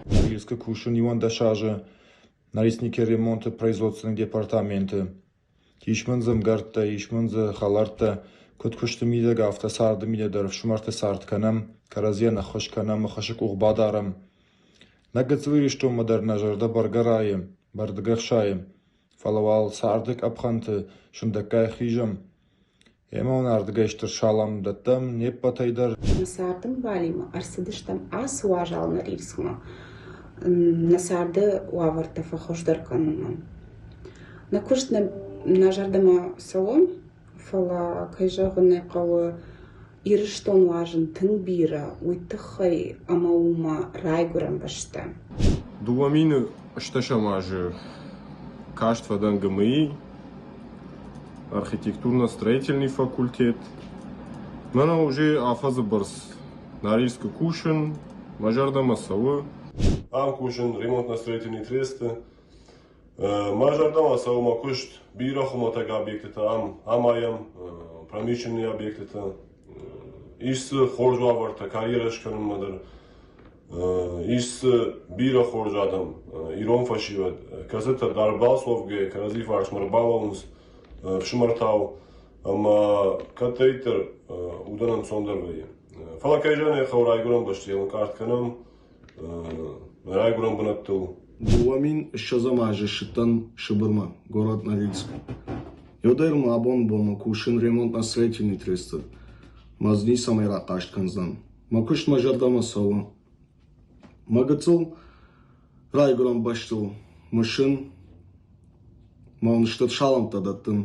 Норильскы кусын 11 азы Норильскники ремонты производственный департаменты. Ис мын дзы ӕмгӕрттӕ, ис мын дзы хӕлӕрттӕ. Куыд куысты мидӕг, афтӕ царды мидӕг дӕр ӕфсымӕрты цард кӕнӕм, кӕрӕдзийӕн ӕххуыс кӕнӕм, ӕххуысы къух бадарӕм. Нӕ гыццыл Ирыстонмӕ дӕр нӕ зӕрдӕ бӕргӕ райы, бӕргӕ хсайы, фӕлӕ уал царды къӕпхӕнты сындӕггай хизӕм. Ӕмӕ уын ардыгӕй стыр салам дӕттӕм не ппӕтӕй дӕр. Нӕ царды мбалимӕ ӕрцыдыстӕм ацы уазал Норильскмӕ нӕ царды уавӕртӕ фӕхуыздӕр кӕнынмӕ. Нӕ куыст нӕ зӕрдӕмӕ цӕуы, фӕлӕ, кӕй зӕгъын ӕй хъӕуы, Ирыстон уарзын тынг бирӕ, уый тыххӕй ӕмӕ у мӕ райгуырӕн бӕстӕ. 2008 азы каст фӕдӕн ГМИ, архитектурно-строительный факультет. Мӕнӕ уже афӕдзы бӕрц Норильскы кусын, мӕ зӕрдӕмӕ цӕуы. Ам кусын ремонтно-строительный тресты. Мӕ зӕрдӕмӕ цӕуы мӕ куыст бирӕ хуымӕтӕг объектытӕ ам амайӕм, промышленный объектытӕ. Ис дзы хорз уавӕртӕ карьерӕ скӕнынмӕ дӕр. Ис дзы бирӕ хорз адӕм, ирон фӕсивӕд, кӕцытӕ дӕр балц уӕвгӕйӕ кӕрӕдзи фарсмӕ ӕрбалӕууынц ӕфсымӕртау ӕмӕ кӕддӕриддӕр удӕн ӕнцондӕр вӕййы. Фӕлӕ кӕй зӕгъын ӕй хъӕуы, райгуырӕн бӕстӕйыл ӕнкъард кӕнӕм, нӕ райгуырӕн бынӕттыл. 2020 азы ссыдтӕн Сыбырмӕ, город Норильск. Еудӕр ма абон бонмӕ кусын ремонтно-строительный тресты. Мӕ дзы ницӕмӕй рахъаст кӕндзӕн. Мӕ куыст мӕ зӕрдӕмӕ цӕуы. Мӕ гыццыл райгуырӕн бӕстыл мысын, мӕ уын стыр салӕмттӕ дӕттын.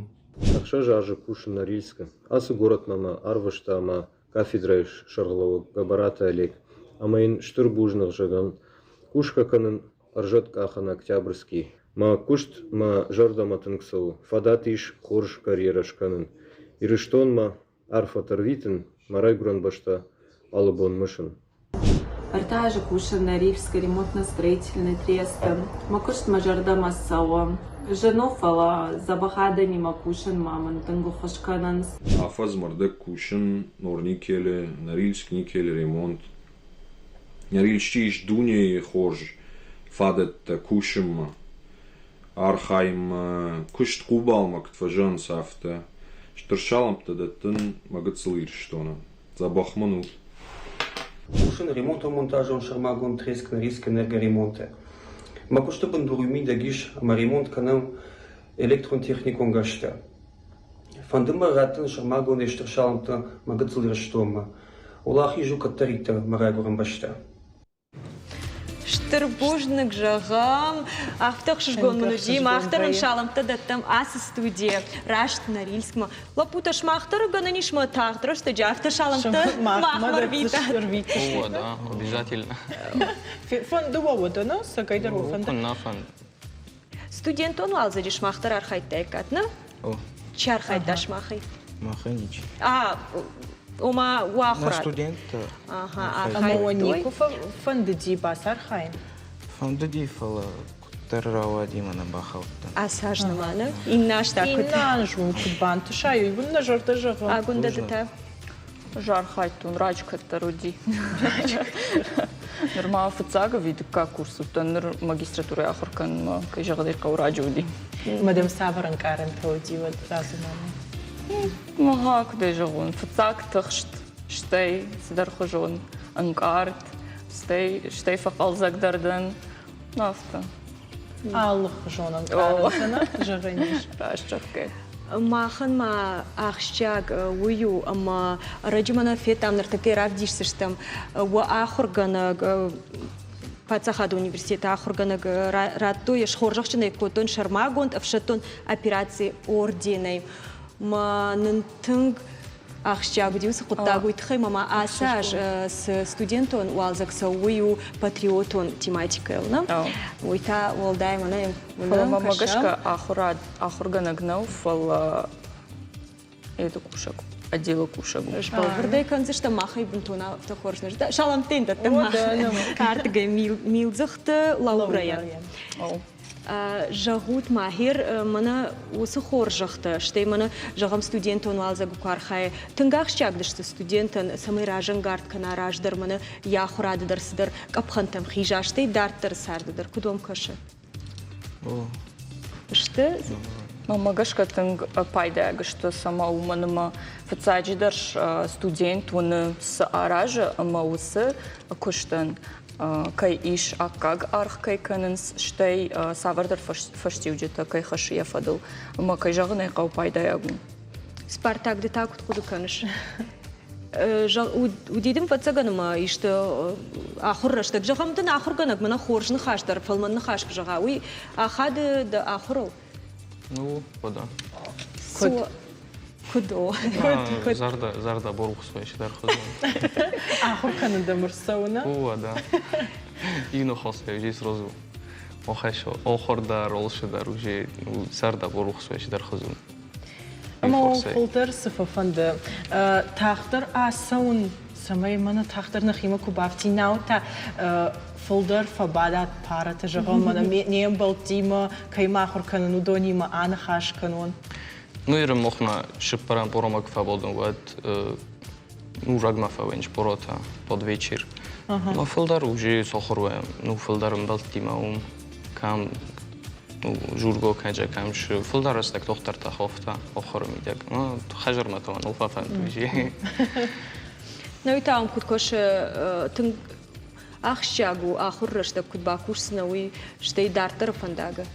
Ӕхсӕз азы кусын Норильскы. Ацы горӕтмӕ мӕ арвыста мӕ кафедрӕйы сӕргълӕууӕг Гӕбӕраты Олег ӕмӕ йын стыр бузныг зӕгъӕм, кусгӕ кӕнын ӕрзӕткъахӕн Октябрьский. Мӕ куыст мӕ зӕрдӕмӕ тынг цӕуы, фадат ис хорз карьерӕ скӕнын. Ирыстонмӕ арфӕтӕ рвитын, мӕ райгуырӕн бӕстӕ алы бон мысын. Ӕртӕ азы кусын Норильскы ремонтно-строительный тресты. Мӕ куыст мӕ зӕрдӕмӕ цӕуы. Зын у, фӕлӕ дзӕбӕх адӕмимӕ кусын ма мын тынг ӕххуыс кӕнынц. Афӕдз мӕрдӕг кусын Норникелы, Норильск никелы ремонт. Норильсчы ис дунейы хорз фадӕттӕ кусынмӕ, архайынмӕ, куыст къубалмӕ куыд фӕзӕгъынц, афтӕ. Стыр салӕмттӕ дӕттын мӕ гыццыл Ирыстонӕн. Дзӕбӕх мын у. Кусын ремонтон-монтажон сӕрмагонд треск Норильск энергоремонты. Мӕ куысты бындур уый мидӕг ис, ӕмӕ ремонт кӕнӕм электрон-техникон гӕрзтӕ. Фӕнды мӕ раттын сӕрмагондӕй стыр салӕмттӕ мӕ гыццыл Ирыстонмӕ. Уӕлахиз у кӕддӕриддӕр мӕ райгуырӕн бӕстӕ. Стыр бузныг зӕгъӕм. Афтӕ ӕхсызгон мын уыди. Мах дӕр ын салӕмттӕ дӕттӕм ацы студийӕ раст Норильскмӕ. Лӕппутӕ, сымах дӕр гӕнӕн ис мӕ тагъд рӕстӕджы афтӕ салӕмттӕ махмӕ ӕрвитат. О, да, обязательно. Фӕнды уӕ уӕдӕ, нӕ? Цӕгӕйдӕр уӕ фӕнды? Куыннӕ фӕнды. Студентон уалдзӕджы сымах дӕр архайдтаиккат, нӕ? О. Чи архайдта сымахӕй? Махӕй ничи. А, ома уӕ ахуырад? На студенттӕ. Ага, Ӕмӕ уӕ никуы фӕндыди бацархайын? Фӕндыди, фӕлӕ куыддӕр рауади мӕ нӕ бахаудтӕн. Ацы аз ныманы? Иннӕ аз та куыд? Иннӕ аз уын куыд бантыса, уый уын нӕ зӕрдӕ зӕгъы. Агуындӕ Ӕз архайдтон, раджы кӕддӕр уыди. Нырма фыццаг ӕви дыккаг курс уыдтӕн, ныр магистратурӕйы ахуыр кӕнынмӕ, кӕй зӕгъын ӕй хъӕуы, раджы уыди. Мадам, цавӕр ӕнкъарӕнтӕ уыди уӕд радзырмамӕ? Мӕгъа, куыдӕй зӕгъон, фыццаг тыхст, стӕй цыдӕрхуызон ӕнкъард, стӕй, стӕй фӕхъӕлдзӕгдӕр дӕн. Афтӕ. Алыхуызон ӕнкъарӕнтӕ нӕ зӕгъӕн ис. Раст зӕгъгӕ. Махӕн ма ахсджиаг уый у, ӕмӕ ӕрӕджы мӕнӕ федтам, ныртӕккӕ равдисдзыстӕм уӕ ахуыргӕнӕг, паддзахадон университеты ахуыргӕнӕг радтой, схорзӕхджын ӕй кодтон сӕрмагонд ӕфсӕддон операци орденӕй. Мӕ нын тынг ахсджиаг уыди уыцы хъуыддаг, уый тыххӕй ма ацы аз цы студентон уалдзӕг цӕуы, уый у патриотон тематикӕйыл, нӕ? Уый та уӕлдай мӕнӕ Фӕлӕ мӕмӕ гӕсгӕ ахуырад ахуыргӕнӕг нӕу, фӕлӕ эты кусӕг, отделы кусӕг у. Сбӕлвырдӕй кӕндзыстӕм махӕй бынтон афтӕ хорз нӕ зыдта. Саламттӕ йын дӕттӕм мах ардыгӕй Милдзыхты Лаурӕйӕн. Зӕгъут ма, хер, мӕнӕ уыцы хорзӕхтӕ, стӕй мӕнӕ, зӕгъӕм, студентон уалдзӕгы куы архайы, тынг ахсджиаг сты студентӕн, цӕмӕй разӕнгард кӕна раздӕр мӕнӕ йӕ ахуырады дӕр цыдӕр къӕпхӕнтӕм хиза, стӕй дарддӕры царды дӕр. Куыд уӕм кӕсы? Сты? Мӕнмӕ гӕсгӕ тынг пайдайаг сты, цӕмӕ уымӕн ӕмӕ фыццаджыдӕр студент уыны, цы аразы ӕмӕ уыцы куыстӕн кӕй ис аккаг аргъ кӕй кӕнынц, стӕй цавӕрдӕр фӕстиуджытӕ кӕй хӕссы йӕ фӕдыл. Ӕмӕ кӕй зӕгъын ӕй хъӕуы, пайдайаг у. Спартак, ды та куыд хъуыды кӕныс? Уыди дын фӕццӕгӕн ӕмӕ исты ахуыр рӕстӕг. Зӕгъӕм дын ахуыргӕнӕг мӕнӕ хорз ныхас дӕр, фӕлмӕн ныхас куы зӕгъа, уый ахады дӕ ахуырыл? Ну, вода. Куыд? Куыд о? Куыд? Зӕрдӕ, зӕрдӕ борухс вӕййы цыдӕр хуызӕн. Ахуыр кӕнын дӕм ӕрцӕуы, нӕ? О, да. Ино хосӕй уже сразу. Охор дӕр, олшы дӕр уже зӕрдӕ борухс вӕййы цыдӕр хуызӕн. Ӕмӕ фылдӕр цы фӕфӕнды, тагъддӕр ацӕуын, цӕмӕй мӕнӕ тагъддӕр нӕхимӕ куы бафтин, науӕд та фылдӕр фӕбадат парӕты, зӕгъӕм, мӕнӕ не мбӕлттимӕ, кӕимӕ ахуыр кӕнын, уыдонимӕ аныхас кӕнон. Ну, иры мохмӕ сыппӕрӕм поромӕ куы фӕбадон, уӕд ну, рагмӕ фӕвӕййынц поротӕ под вечер. Ну, фылдӕр уже сохур уӕм, ну, фылдӕр ӕмбӕлттимӕ уым, кӕм ну, журго кӕджа кӕм шы, фылдӕр рӕстӕг дохтыртӕ хофта, охоры мидӕг. Ну, хӕзӕрмӕ та ныл фӕфӕнд уже. Ну и там куыд кӕсы, тынг ахсджиаг у ахуыр рӕстӕг куыд бакусдзынӕ, уый, стӕй дарддӕры фӕндагы.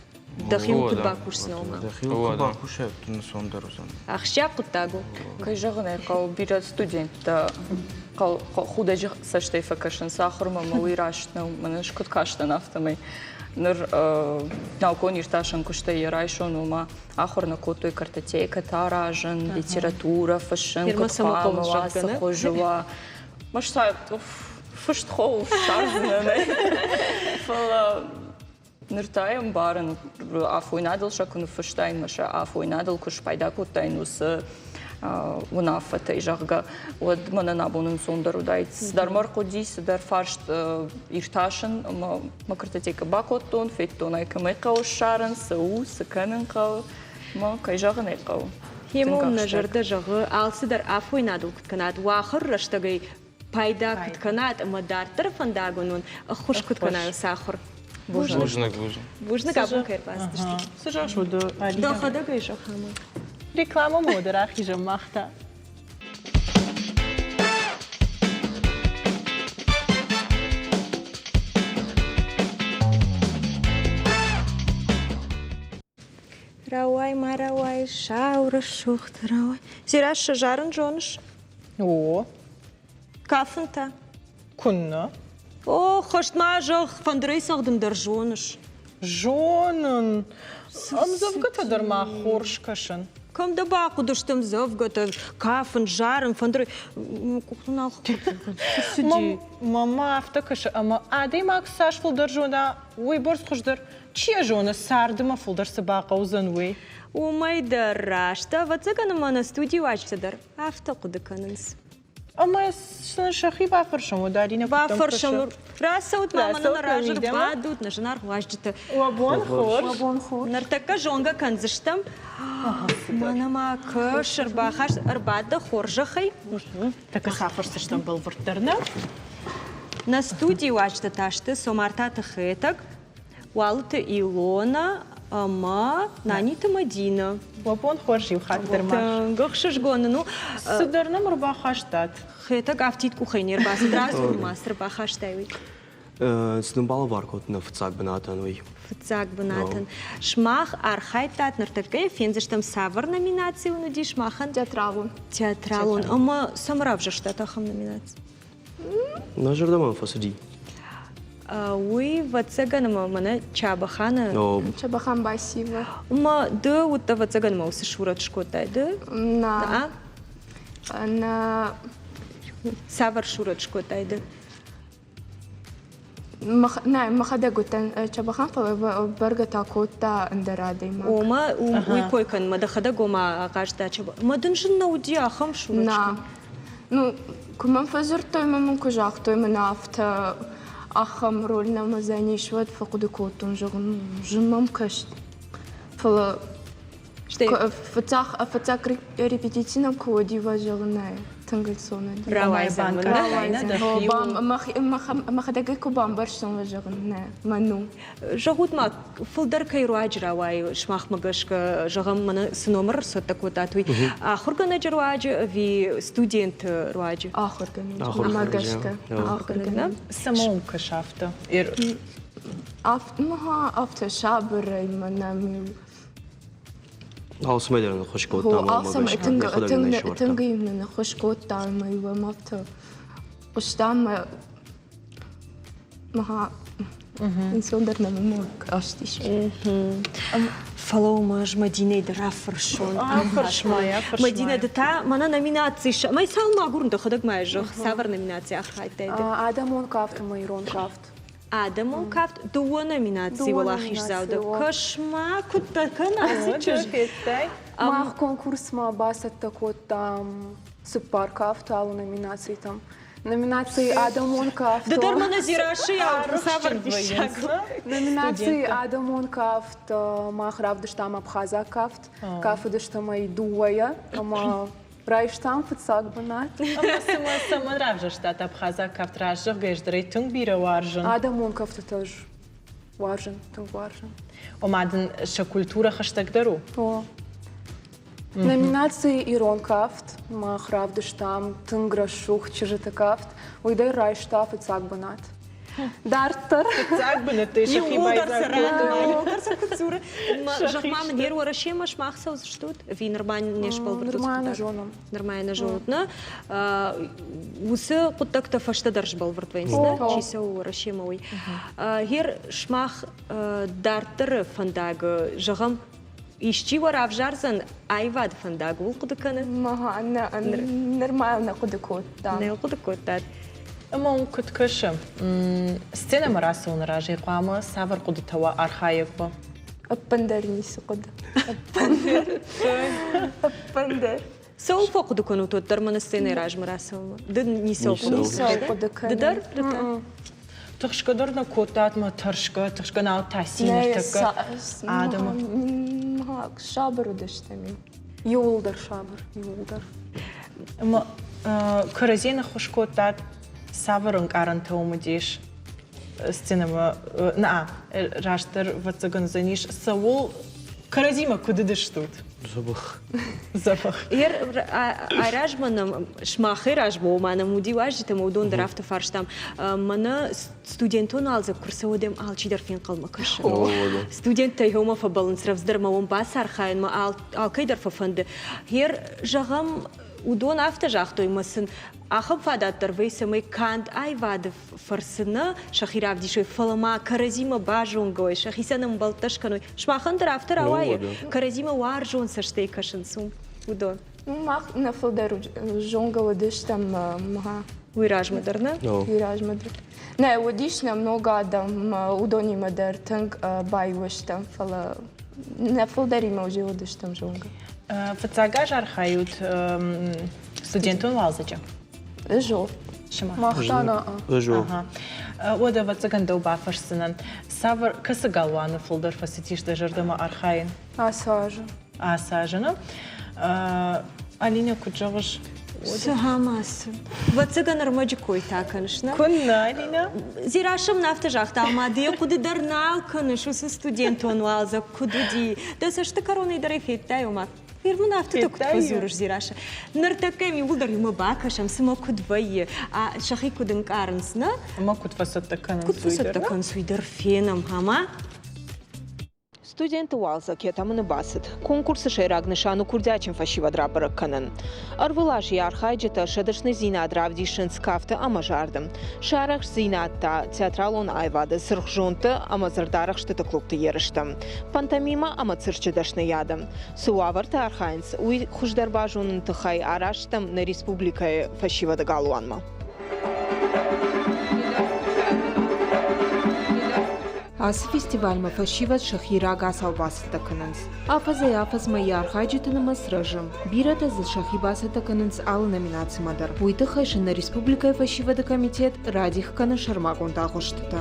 Дӕхиуыл куыд бакусдзынӕ, ома? Дӕхиуыл куы бакусай, ӕнцондӕр уыдзӕн. Ахсджиаг хъуыддаг у. Кӕй зӕгъын ӕй хъӕуы, бирӕ студенттӕ худӕджы цӕстӕй фӕкӕсынц ахуырмӕ, ӕмӕ уый раст нӕу. Мӕнӕ ӕз куыд кастӕн, афтӕмӕй. Ныр наукон иртасӕн куыстӕй йӕ райсон, ома ахуыр нӕ кодтой картотекӕтӕ аразын, литературӕ фыссын, куыд хъуамӕ уа, цы хуызы уа. Мӕ фыст хол ссардзынӕн. Фӕлӕ Ныр та йӕ ӕмбарын, афойнадыл сӕ куы ныффыстаин ӕмӕ сӕ афойнадыл куы спайда кодтаин уыцы уынаффӕтӕй, зӕгъгӕ, уӕд мӕнӕн абон ӕнцондӕр уыдаид. Цыдӕр мӕ ӕрхъуыди, цыдӕр фарст иртасын ӕмӕ мӕ картотекӕ бакодтон, федтон ӕй, кӕмӕй хъӕуы ссарын, цы у, цы кӕнын хъӕуы. Мӕ, кӕй зӕгъын ӕй хъӕуы. Хемон нӕ зӕрдӕ зӕгъы, алцыдӕр афойнадыл куыд кӕнат, уӕ ахуыр рӕстӕгӕй пайда куыд кӕнат ӕмӕ дарддӕры фӕндагон уын ӕххуыс куыд кӕна уыцы ахуыр. Бузныг. Бузныг, бузныг. Бузныг, абон кӕй ӕрбацыдыстут. Цы зӕгъыс уыды, Алина? Дӕхӕдӕг ӕй зӕгъ ӕмӕ. Рекламӕмӕ уӕдӕ рахизӕм мах та. Рауай ма рауай, сау рӕсугъд, рауай. Дзерассӕ, зарын зоныс? О. Кафын та? Куыннӕ. О, хӕст ма зӕгъ, фӕндырӕй цӕгъдын дӕр зоныс. Зонын. Ӕмдзӕвгӕтӕ дӕр ма хорз кӕсын. Кӕм дӕ бахъуыдысты ӕмдзӕвгӕтӕ, кафын, зарын, фӕндырӕй? Къухты нал Мама афтӕ кӕсы, ӕмӕ адӕймаг цас фылдӕр зона, уыйбӕрц хуыздӕр. Чи йӕ зоны, царды мӕ фылдӕр цы бахъӕудзӕн, уый. Уымӕй дӕр раст. Ӕвӕццӕгӕн ӕмӕ нӕ студийы уазджытӕ дӕр афтӕ хъуыды кӕнынц. Ӕмӕ сын сӕхи бафӕрсӕм, уӕд Аринӕ Бафӕрсӕм. Рацӕут ма мӕнӕ нӕ разы ӕрбадут, нӕ зынаргъ уазджытӕ. Уӕ бон хорз. Уӕ бон хорз. Ныртӕккӕ зонгӕ кӕндзыстӕм. Мӕнӕ ма кӕс, ӕрбахаст, ӕрбад дӕ хорзӕхӕй. Тӕккӕ сафӕрсдзыстӕм бӕлвырддӕр, нӕ? Нӕ студийы уазджытӕ та сты Цомартаты Хетӕг, Уалыты Илона ӕмӕ Наниты Мадинӕ. Уӕ бон хорз иу хатт дӕр ма. Тынг ӕхсызгон нын у. Цыдӕр нӕм ӕрбахастат. Хетӕг афтид къухӕй не рбацыд. Радзур ма, цы рбахастай, уый. Цы нын балӕвар кодта нӕ фыццаг бынатӕн, уый. Фыццаг бынатӕн. Сымах архайдтат ныртӕккӕ фендзыстӕм цавӕр номинаци уын уыдис махӕн? Театралон. Театралон. Ӕмӕ цӕмӕ равзӕрстат ахӕм номинаци? Нӕ зӕрдӕмӕ фӕцыди. Уый, ӕвӕццӕгӕн, ӕмӕ мӕнӕ Чабӕханы... Чабӕхан Басиева. Ӕмӕ ды уыдтӕ, ӕвӕццӕгӕн, ӕмӕ уыцы сурӕт скодтай, ды? Нӕ. Нӕ. Цавӕр сурӕт скодтай ды? Нӕ, мӕхӕдӕг уыдтӕн Чабӕхан, фӕлӕ бӕргӕ та кодта ӕндӕр адӕймаг. Ома, уый кой кӕн, мӕ дӕхӕдӕг ома ахъазта Чабӕ. Мӕ дын зын нӕ уыди ахӕм сурӕт Нӕ. Ну, куы мӕм фӕдзырдтой ӕмӕ мын куы загътой, мӕнӕ афтӕ ахӕм роль нӕм уыдзӕнис, уӕд фӕхъуыды кодтон, зӕгъын, зын мӕм кӕст. Фӕлӕ фыццаг репетици нӕм куы уыди, уӕд зӕгъын, нӕ, тынг ӕнцон уыди. Рауайдзӕн. Мӕхӕдӕг ӕй куы бамбӕрстон, уӕд зӕгъын, нӕ, мӕн у. Зӕгъут-ма, фылдӕр кӕй руаджы рауайы сымахмӕ гӕсгӕ, зӕгъӕм, мӕнӕ цы номыр ӕрцӕттӕ кодтат, уый ахуыргӕнӕджы руаджы ӕви студенты руаджы? Ахуыргӕнӕджы гӕсгӕ. Ахуыргӕнӕг. Цӕмӕ уым кӕсы афтӕ? Афтӕ сабырӕй мӕнӕ Алцӕмӕй дӕр ныххуыс кодта Алцӕмӕй тынг ныххуыс кодта ӕмӕ-иу ӕм афтӕ хъуыстам ӕнцондӕр нӕм кастис. Фӕлӕуу ма, ӕз Мадинӕй дӕр афӕрсон. Мадинӕ, ды та мӕнӕ номинаци мӕ цал мӕгуыр дӕхӕдӕг ма зӕгъ, цавӕр номинаци архайдтай ды? Адӕмон кафт ӕмӕ ирон кафт. Адӕмон кафт дыууӕ номинацийы уӕлахиздзау дӕ. Кӕс-ма, куыд дӕ кӕна ацы чызг. Мах конкурсмӕ бацӕттӕ кодтам цыппар кафты алы номинацитӕм. Номинаци «Адӕмон кафт». Ды дӕр мӕнӕ Зирашийау цавӕр диссаг. Номинаци «Адӕмон кафт» мах равдыстам абхазаг кафт. Кафыдыстӕм ӕй дыууӕйӕ ӕмӕ Райстам фыццаг бынат. Ӕмӕ цымӕ цӕмӕн равзӕрстат абхазаг кафт? Раст зӕгъгӕ, ӕз дӕр ӕй тынг бирӕ уарзын. Адӕмон кӕфтытӕ ӕз уарзын, тынг уарзын. Ома дын сӕ культурӕ хӕстӕгдӕр у? О. Номинацийы ирон кафт мах равдыстам тынг рӕсугъд чызджыты кафт. Уый дӕр райста фыццаг бынат. Дарддӕр. Фыццаг бынӕттӕй сӕхи байдзаг кодтой. Иууылдӕр сӕ куыд дзуры. Зӕгъ-ма мын, ер Уӕрӕсемӕ сымах цӕудзыстут? Ӕви нырма не сбӕлвырд Нырма нӕ зонӕм. Нырма нӕ зонут, нӕ? Уыцы хъуыддӕгтӕ фӕстӕдӕр сбӕлвырд вӕййынц, нӕ? Чи цӕуы Уӕрӕсемӕ, уый. Гер сымах дарддӕры фӕндаг, зӕгъӕм, исчи уӕ равзардзӕн аивады фӕндаг, ууыл хъуыды кӕны? Нырма нӕ хъуыды кодтам. Нӕ хъуыды кодтат. Ӕмӕ уын куыд кӕсы, сценӕмӕ рацӕуыны разӕй хъуамӕ цавӕр хъуыдытӕ уа архайӕгмӕ? Ӕппындӕр ницы хъуыды. Ӕппындӕр. Ӕппындӕр. Цӕуыл фӕхъуыды кӕнут уӕддӕр мӕнӕ сценӕйы размӕ рацӕуынмӕ? Ды ницӕуыл хъуыды кӕныс? Ды дӕр? Тыхсгӕ дӕр нӕ кодтат мӕ тӕрсгӕ, тыхсгӕ нал таси ныртӕккӕ адӕмы. Сабыр уыдыстӕм. Иууылдӕр сабыр, иууылдӕр. Ӕмӕ кӕрӕдзийӕн ӕххуыс кодтат, цавӕр ӕнкъарӕнтӕ уым уыдис сценӕмӕ? Нӕ, растдӕр ӕвӕццӕгӕн уыдзӕнис, цӕуыл кӕрӕдзимӕ куыд уыдыстут? Дзӕбӕх. Дзӕбӕх. Айразмӕ нӕм, сымахӕй размӕ, ома нӕм уыди уазджытӕ, ӕмӕ уыдон дӕр афтӕ фарстам. Мӕнӕ студентон уалдзӕг куы рцӕуы, уӕд ӕм алчидӕр фенхъӕлмӕ кӕсы. Студенттӕ иумӕ фӕбӕллынц рӕвдздӕр ӕмӕ уым бацархайынмӕ алкӕй дӕр фӕфӕнды. Гъер, зӕгъӕм, уыдон афтӕ загътой, ӕмӕ сын ахӕм фадат дӕр вӕййы, цӕмӕй канд аивады фӕрцы нӕ сӕхи равдисой, фӕлӕ ма кӕрӕдзимӕ базонгӕ уой, сӕхицӕн ӕмбӕлттӕ скӕной. Сымахӕн дӕр афтӕ рауайы, кӕрӕдзимӕ уарзон цӕстӕй кӕсынц уыдон. Мах нӕ фылдӕр зонгӕ уыдыстӕм. Уый размӕ дӕр нӕ? Уый размӕ дӕр. Нӕ, уыдис нӕм ног адӕм, уыдонимӕ дӕр тынг баиу стӕм, фӕлӕ нӕ фылдӕримӕ уже уыдыстӕм зонгӕ. Фыццаг аз архайут студентон уалдзӕджы? Ызо. Мах та нӕ. Ызо. Уӕдӕ, ӕвӕццӕгӕн, дӕу бафӕрсдзынӕн. Цавӕр, кӕцы галуаны фылдӕр фӕцыдис дӕ зӕрдӕмӕ архайын? Ацы азы. Ацы азы, нӕ? Алинӕ, куыд зӕгъыс? Цы ӕмӕ цы? Ӕвӕццӕгӕн, ӕрмӕджы кой та кӕныс, нӕ? Куыннӕ, Алинӕ? Дзерассӕ мын афтӕ загъта, ӕмӕ ды йӕ хъуыды дӕр нал кӕныс, уыцы студентон уалдзӕг куыд уыди. Дӕ цӕсты кӕронӕй дӕр ӕй федтай, ома Ныр мын афтӕ куыд фӕдзурыс, Дзерассӕ? Ныртӕккӕ йӕм иууылдӕр иумӕ бакӕсӕм, цымӕ куыд вӕййы, сӕхи куыд ӕнкъарынц, нӕ? Ӕмӕ куыд фӕцӕттӕ кӕнынц, Куыд фӕцӕттӕ кӕнынц, уый дӕр фенӕм, ӕмӕ Студенты уалдзӕг йӕ тӕмӕны бацыд. Конкурсы сӕйраг нысан у курдиатджын фӕсивӕд рабӕрӕг кӕнын. Ӕрвылаз йӕ архайджытӕ сӕ дӕсныдзинад равдисынц кафты ӕмӕ зарды. Сӕ арӕхстдзинад та театралон аивады, цыргъзондты ӕмӕ дзырдарӕхстыты клубты ерысты, пантомимӕ ӕмӕ цирчы дӕсныйады. Цы уавӕрты архайынц, уый хуыздӕр базоныны тыххӕй арӕзт стӕм нӕ республикӕйы фӕсивӕды галуанмӕ. Ацы фестивальмӕ фӕсивӕд сӕхи рагацау бацӕттӕ кӕнынц. Афӕдзӕй-афӕдзмӕ йӕ архайджыты нымӕц рӕзы. Бирӕтӕ дзы сӕхи бацӕттӕ кӕнынц алы номинацимӕ дӕр. Уый тыххӕй сын нӕ республикӕйы фӕсивӕды комитет радих кӕны сӕрмагонд агъуыстытӕ.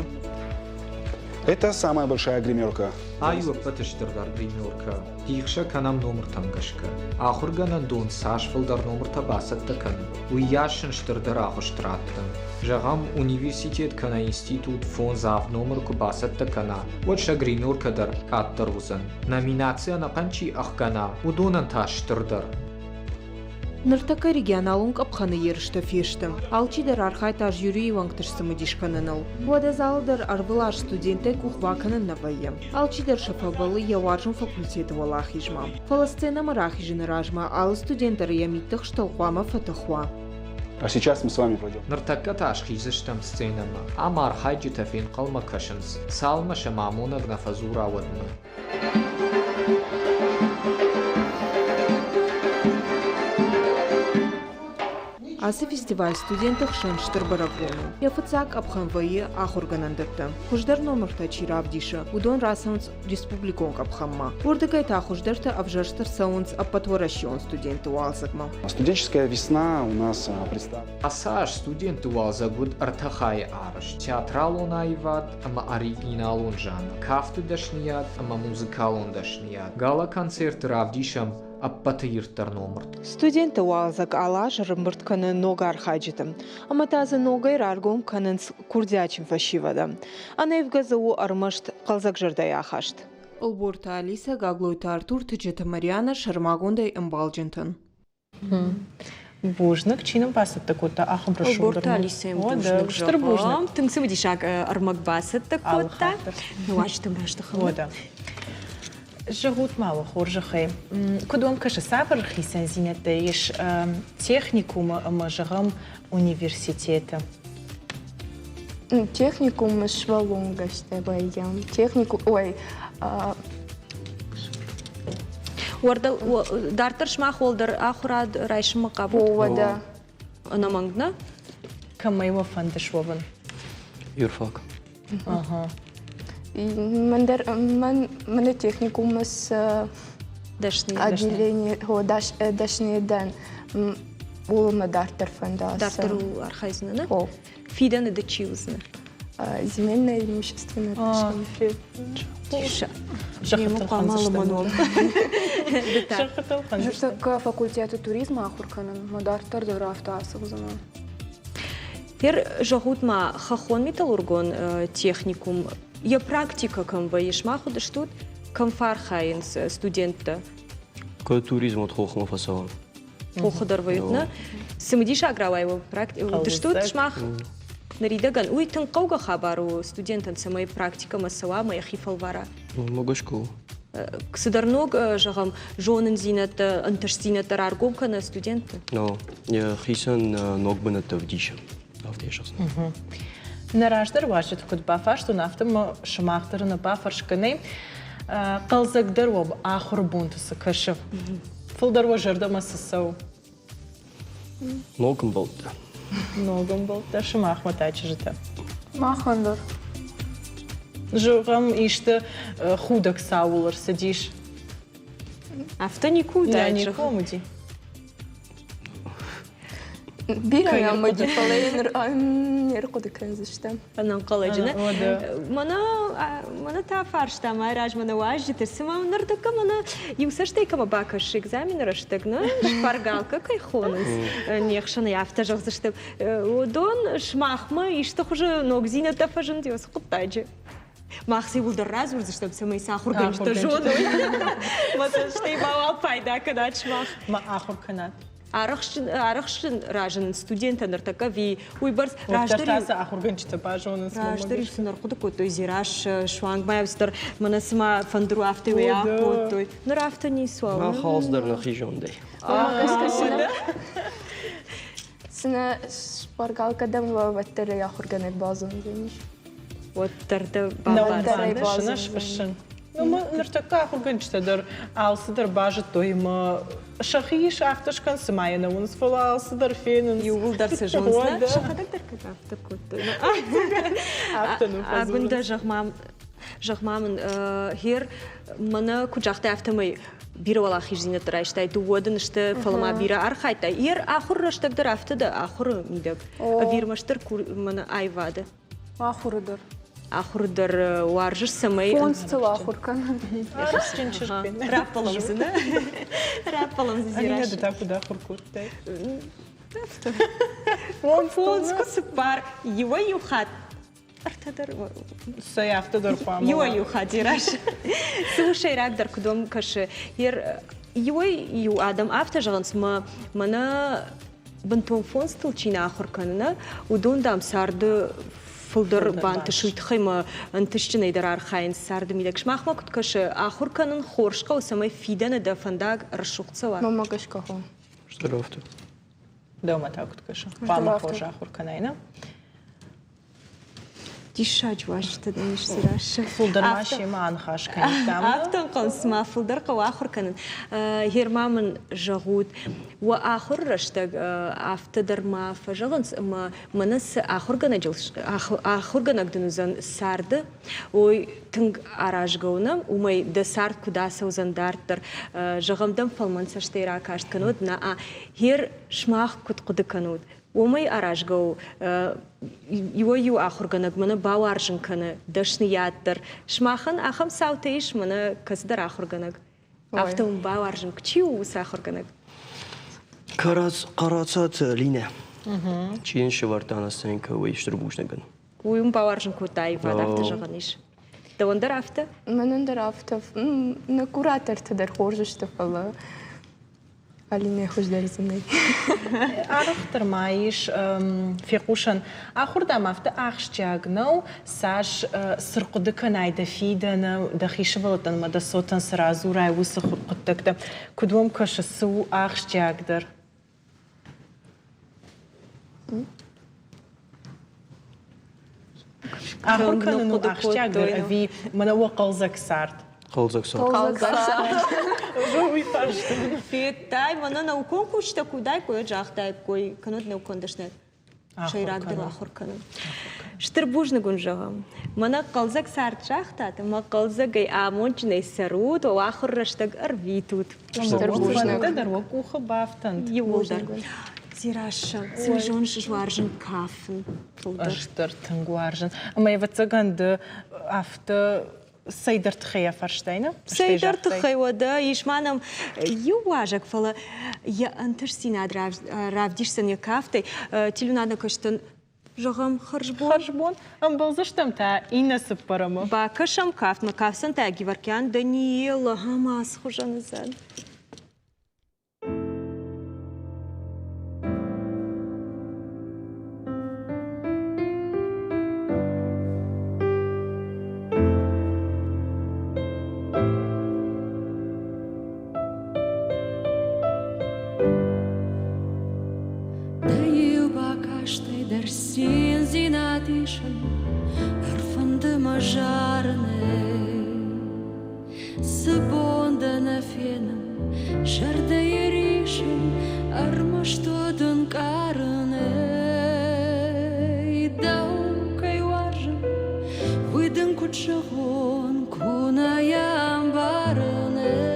Это самая большая гримерка. Ай у ӕппӕты стырдӕр гримеркӕ. Дих сӕ кӕнӕм номыртӕм гӕсгӕ. Ахуыргӕнӕндон цас фылдӕр номыртӕ бацӕттӕ кӕны, уыйас сын стырдӕр агъуыст раттӕм. Зӕгъӕм, университет кӕнӕ институт фондз-авд номыр куы бацӕттӕ кӕна, уӕд сӕ гримеркӕ дӕр къаддӕр уыдзӕн. Номинаци ӕнӕхъӕн чи ӕхгӕна, уыдонӕн та стырдӕр. Ныртӕккӕ регионалон къӕпхӕны ерыстӕ фесты. Алчидӕр архайдта жюрийы уӕнгты сцымыдис кӕныныл. Уӕдӕ залы дӕр ӕрвылаз студенттӕй къух бакӕнын нӕ вӕййы. Алчидӕр сӕ фӕбӕллы йӕ уарзон факультеты уӕлахизмӕ. Фӕлӕ сценӕмӕ рахизыны размӕ алы студент дӕр йӕ мидтыхстыл хъуамӕ фӕтых уа. А сейчас мы с вами пройдем. Ныртӕккӕ та схиздзыстӕм сценӕмӕ. Ам архайджытӕ фенхъӕлмӕ кӕсынц, цалынмӕ сӕм амонӕг нӕ фӕдзура, уӕдмӕ. Ацы фестиваль студентты хсӕн стыр бӕрӕгбон у. Йӕ фыццаг къӕпхӕн вӕййы ахуыргӕнӕндӕтты. Хуыздӕр номыртӕ чи равдисы, уыдон рацӕуынц республикон къӕпхӕнмӕ. Уырдыгӕй та хуыздӕртӕ ӕвзӕрст ӕрцӕуынц ӕппӕтуӕрӕсеон студентты уалдзӕгмӕ. Студенческая весна у нас представлена. Ацы аз студентты уалдзӕг уыд ӕртӕ хайы арӕзт: театралон аивад ӕмӕ оригиналон жанр, кафты дӕсныйад ӕмӕ музыкалон дӕсныйад. Гала-концерты равдисӕм. ӕппӕты ирддӕр номырты. Студентты уалдзӕг алы аз ӕрӕмбырд кӕны ног архайджыты ӕмӕ та дзы ногӕй раргом кӕнынц курдиатджын фӕсивӕды. Ӕнӕивгӕ дзы у ӕрмӕст хъӕлдзӕгзӕрдӕйы ахаст. Ӕлборты Алисӕ, Гаглойты Артур, Тыджыты Марьянӕ сӕрмагондӕй ӕмбалджынтӕн. Бузныг, чи нын бацӕттӕ кодта ахӕм рӕсугъд Ӕлборты Алисӕйӕн бузныг Стыр бузныг. Тынг цымыдисаг ӕрмӕг бацӕттӕ кодта. Нуазтӕм раздӕхӕм. Уӕдӕ. Зӕгъут ма уӕ хорзӕхӕй, куыд уӕм кӕсы, цавӕр хицӕндзинӕдтӕ ис техникумы ӕмӕ, зӕгъӕм, университеты? Техникумы сывӕллонгӕстӕ вӕййӕм. Техникум, ой, Дарддӕр сымах уӕлдӕр ахуырад райсынмӕ хъавут? Уӕдӕ. Ӕнӕмӕнг нӕ? Кӕмӕй уӕ фӕнды суӕвын? Юрфак. Ага. Мӕн дӕр мӕн мӕнӕ техникумы цы отделение дӕсныйы дӕн, ууыл мӕ дарддӕр фӕнды. Дарддӕр архайдзынӕ, нӕ? Фидӕны ды чи уыдзынӕ? Земельное имущественное отношение. Ныртӕккӕ факультеты туризмы ахуыр кӕнын, мӕ дарддӕр дӕр афтӕ ацӕудзынӕн. Теперь зӕгъут ма, хӕххон металлургон техникум йӕ практикӕ кӕм вӕййы, сымах уыдыстут, кӕм фӕархайынц студенттӕ? Кӕд туризм уыд хохмӕ фӕцӕуӕн. Хохы дӕр вӕййут, нӕ? Цымыдисаг рауайы уыдыстут сымах ныридӕгӕн. Уый тынг хъӕугӕ хабар у студентӕн, цӕмӕй практикӕмӕ цӕуа ӕмӕ йӕхи фӕлвара. Мӕгуыр у. Цыдӕр ног, зӕгъӕм, зонындзинӕдтӕ, ӕнтыстдзинӕдтӕ раргом кӕны студентты? Но хицӕн ног бынӕттӕ вдисы. Афтӕ зӕгъдзынӕн. Нӕ раздӕр уазджыты куыд бафарстон, афтӕ ма сымах дӕр нӕ бафӕрсгӕ нӕй. Хъӕлдзӕгдӕр уӕм ахуыры бонты цы кӕсы? Фылдӕр уӕ зӕрдӕмӕ цы цӕуы? Ног ӕмбӕлттӕ. Ног ӕмбӕлттӕ сымахмӕ та чызджытӕ? Махӕн дӕр. Зӕгъӕм, исты худӕг цауыл ӕрцыдис? Афтӕ никуы уыдаид. Нӕ, никуы уыди. Бирӕ нӕм уыди, фӕлӕ йӕ ныр не рхъуыды кӕндзыстӕм. Ӕнӕнхъӕлӕджы нӕ? Мӕнӕ, мӕнӕ та фарста мӕ размӕ нӕ уазджыты, цыма ныртӕккӕ мӕнӕ иу цӕстӕй кӕмӕ бакӕсы экзамены рӕстӕг, нӕ шпаргалкӕ кӕй хонынц, не хсӕнӕй афтӕ зӕгъдзыстӕм, уыдон сымахмӕ исты хуызы ногдзинӕдтӕ фӕзынди уыцы хъуыддаджы? Мах сӕ иууылдӕр радзурдзыстӕм, цӕмӕй сӕ ахуыргӕнджытӕ зоной. Мӕ цӕстӕй мауал пайда кӕнат сымах. Ма ахуыр кӕнат. Арӕхстджын разынынц студенттӕ ныртӕккӕ ӕви уыйбӕрц раздӕр та сӕ ахуыргӕнджытӕ базонынц. Раздӕр-иу сын ӕрхъуыды кодтой Зерас, суанг ма дӕр мӕнӕ цыма фӕндыр афтӕ уый акодтой. Ныр афтӕ ницуал. Мах алцыдӕр нӕхи зондӕй. Цынӕ шпаргалкӕ дӕм уӕддӕр ахуыргӕнӕг базондзӕнис. Уӕддӕр дӕ бамбардзӕн. Сфыссын. Ныртӕккӕ ахуыргӕнджытӕ дӕр алцыдӕр базыдтой ӕмӕ сӕхи ис афтӕ скӕн, цыма йӕ нӕ уынынц, фӕлӕ алцыдӕр фенынц. Иууылдӕр цы зонынц, нӕ? Сӕхӕдӕг дӕр кӕд афтӕ кодтой. Афтӕ нын Агуындӕ, зӕгъ-ма, зӕгъ-ма мын, гьер, мӕнӕ куыд загътай, афтӕмӕй бирӕ уӕлахиздзинӕдтӕ райстай, дыууӕ дын сты, фӕлӕ ма бирӕ архайдтай. Ер ахуыр рӕстӕг дӕр афтӕ дӕ ахуыры мидӕг, ӕви ӕрмӕстдӕр мӕнӕ аивады? Ахуыры дӕр. Ахуыры дӕр уарзыс, цӕмӕй... Фондзтыл ахуыр кӕнын. Раппӕлӕм дзы, нӕ? Раппӕлӕм дзы, Алинӕ, ды та куыд ахуыр кодтай? Фондз куы цыппар, иуӕй-иу хатт ӕртӕ дӕр. Цӕй, афтӕ дӕр хъуамӕ. Иуӕй-иу хатт Зерас. Цы у сӕйрагдӕр, куыд уӕм кӕсы? Иуӕй-иу адӕм афтӕ зӕгъынц, мӕ мӕнӕ бынтон фондзтыл чи нӕ ахуыр кӕны, нӕ, уыдон, дам, царды фылдӕр бантысы, уый тыххӕй ма ӕнтыстджынӕй дӕр архайынц царды мидӕг. Сымахмӕ куыд кӕсы, ахуыр кӕнын хорз хъӕуы, цӕмӕй фидӕны дӕ фӕндаг рӕсугъд цӕуа? Мӕнмӕ гӕсгӕ хо. Стыр афтӕ. Дӕумӕ та куыд кӕсы? Хъуамӕ хорз ахуыр кӕнай, нӕ? Диссаджы уазджытӕ дын ис, Дзерассӕ. Фылдӕр ма семӕ аныхас кӕниккам. Афтӕ ӕнхъӕл, цыма фылдӕр хъӕуы ахуыр кӕнын. Гъер ма мын зӕгъут, уӕ ахуыры рӕстӕг афтӕ дӕр ма фӕзӕгъынц, ӕмӕ мӕнӕ цы ахуыргӕнӕджыл ахуыргӕнӕг дын уыдзӕн царды, ой, тынг аразгӕ у, нӕ? Уымӕй дӕ цард куыд ацӕудзӕн дарддӕр. Зӕгъӕм дӕм фӕлмӕн цӕстӕй ракаст кӕнод, нӕ, гъер сымах куыд хъуыды кӕнут? Уымӕй аразгӕ у, иуӕй-иу ахуыргӕнӕг мӕнӕ бауарзын кӕны дӕсныйад дӕр. Сымахӕн ахӕм цаутӕ ис, мӕнӕ кӕцыдӕр ахуыргӕнӕг. Афтӕ уын бауарзын, чи у уыцы ахуыргӕнӕг? Хъарацаты Алинӕ. Чи йын сӕвӕрдта на сценкӕ, уый стыр бузныг ын. Уый уын бауарзын кодта аивад, афтӕ зӕгъӕн ис. Дӕуӕн дӕр афтӕ? Мӕнӕн дӕр афтӕ. Нӕ куратортӕ дӕр хорз сты, фӕлӕ Алинӕ хуыздӕр дзы нӕй. Арӕхдӕр ма ис фехъусӕн, ахуыр дам афтӕ ахсджиаг нӕу, цас цы рхъуыды кӕнай дӕ фидӕны, дӕхи сывӕллӕттӕн ӕмӕ дӕ цотӕн цы радзурай, уыцы хъуыддӕгтӕ. Куыд уӕм кӕсы, цы у ахсджиагдӕр? Ахуыр кӕнын у ахсджиагдӕр ӕви мӕнӕ уӕ хъӕлдзӕг цард? Хъӕлдзӕг цард. Хъӕлдзӕг цард. Уый фарста. Федтай, мӕнӕ наукон кусджытӕ куы уыдаиккой, уӕд загътаиккой, кӕнӕд наукон дӕсныйад. Сӕйрагдӕр ахуыр кӕнын. Стыр бузныг уын зӕгъӕм. Мӕнӕ хъӕлдзӕг цард загътат, ӕмӕ хъӕлдзӕгӕй, амондджынӕй цӕрут, уӕ ахуыр рӕстӕг ӕрвитут. Стыр бузныг. дӕр уӕ къухы бафтӕнт. Иууылдӕр. Дзерассӕ, цы зоныс ӕз уарзын кафын фылдӕр. Ӕз дӕр тынг уарзын. Ӕмӕ ӕвӕццӕгӕн ды афтӕ цӕйдӕр тыххӕй афарстай, нӕ? Цӕйдӕр тыххӕй уӕдӕ ис ма нӕм иу уазӕг, фӕлӕ йӕ ӕнтыстдзинад равдисдзӕн йӕ кафтӕй. Телеуынады куыстӕн зӕгъӕм хӕрзбон. Хӕрзбон. Ӕмбӕлдзыстӕм та иннӕ цыппӕрӕмы. Бакӕсӕм кафтмӕ. Кафдзӕн та Геворкян Даниил ахӕм ацы хуызӕн уыдзӕн. Дӕ-иу бакастӕй дӕр циндзинад исын, ӕрфӕнды мӕ зарынӕй. Цы бон дӕ нӕ фенын, зӕрдӕйы рисын, ӕрмӕст уӕд ӕнкъарынӕй. Дӕу кӕй уарзын, уый дын куыд зӕгъон, куы нӕ йӕ ӕмбарын ӕй.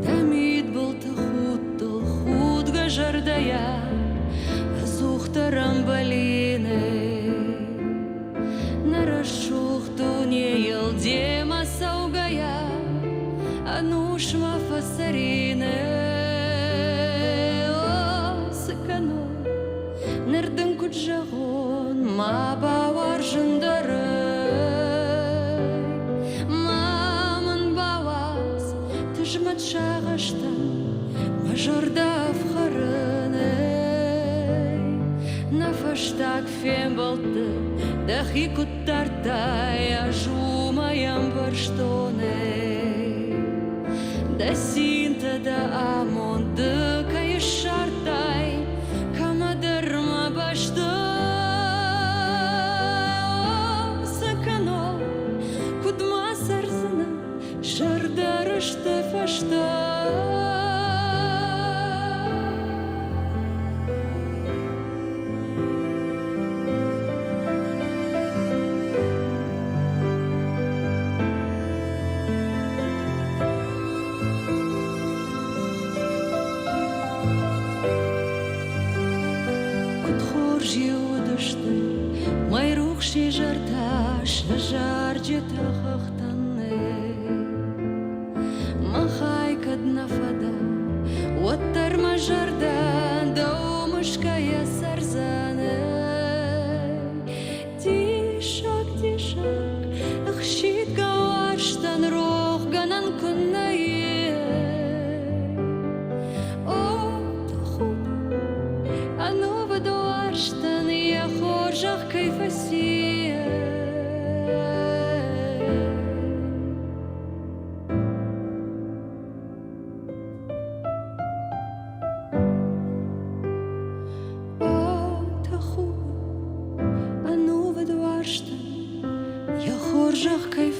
Дӕ мидбылты худтыл худгӕ зӕрдӕйӕ ӕдзухдӕр ӕмбӕлинӕй. Нӕ рӕсугъд дунейыл демӕ цӕугӕйӕ ӕнусмӕ фӕцӕринӕй. О, цы кӕнон, ныр дын куыд зӕгъон, ма бауарзын дӕр ӕй. Ма мын бауадз тызмӕт сагъӕстӕ, мӕ зӕрдӕ ӕфхӕрынӕй. Нӕ фӕстаг фембӕлдты дӕхи куыд дардтай, ӕз уымӕй ӕмбӕрстонӕй. Дӕ цинтӕ, дӕ амонд ды кӕй ссардтай, кӕмӕдӕр мӕ бӕсты. Цы кӕнон, куыд ма цӕрдзынӕ зӕрдӕрысты фӕстӕ? Куыд хорз-иу уыдысты мӕйрухс изӕртӕ сӕ зарджытӕ хӕхтӕн Махӕй кӕд нӕ фӕдӕ, уӕддӕр мӕ зӕрдӕ дӕу мысгӕйӕ цӕрдзӕн. Диссаг, диссаг, ӕхсидгӕ уарзтӕн рохгӕнӕн куыннӕ и. О, тӕхуды, ӕнувыд уарзтӕн йӕ хорзӕх кӕй фӕци. О, тӕхуды, ӕнувыд уарзтӕн йӕ хорзӕх кӕй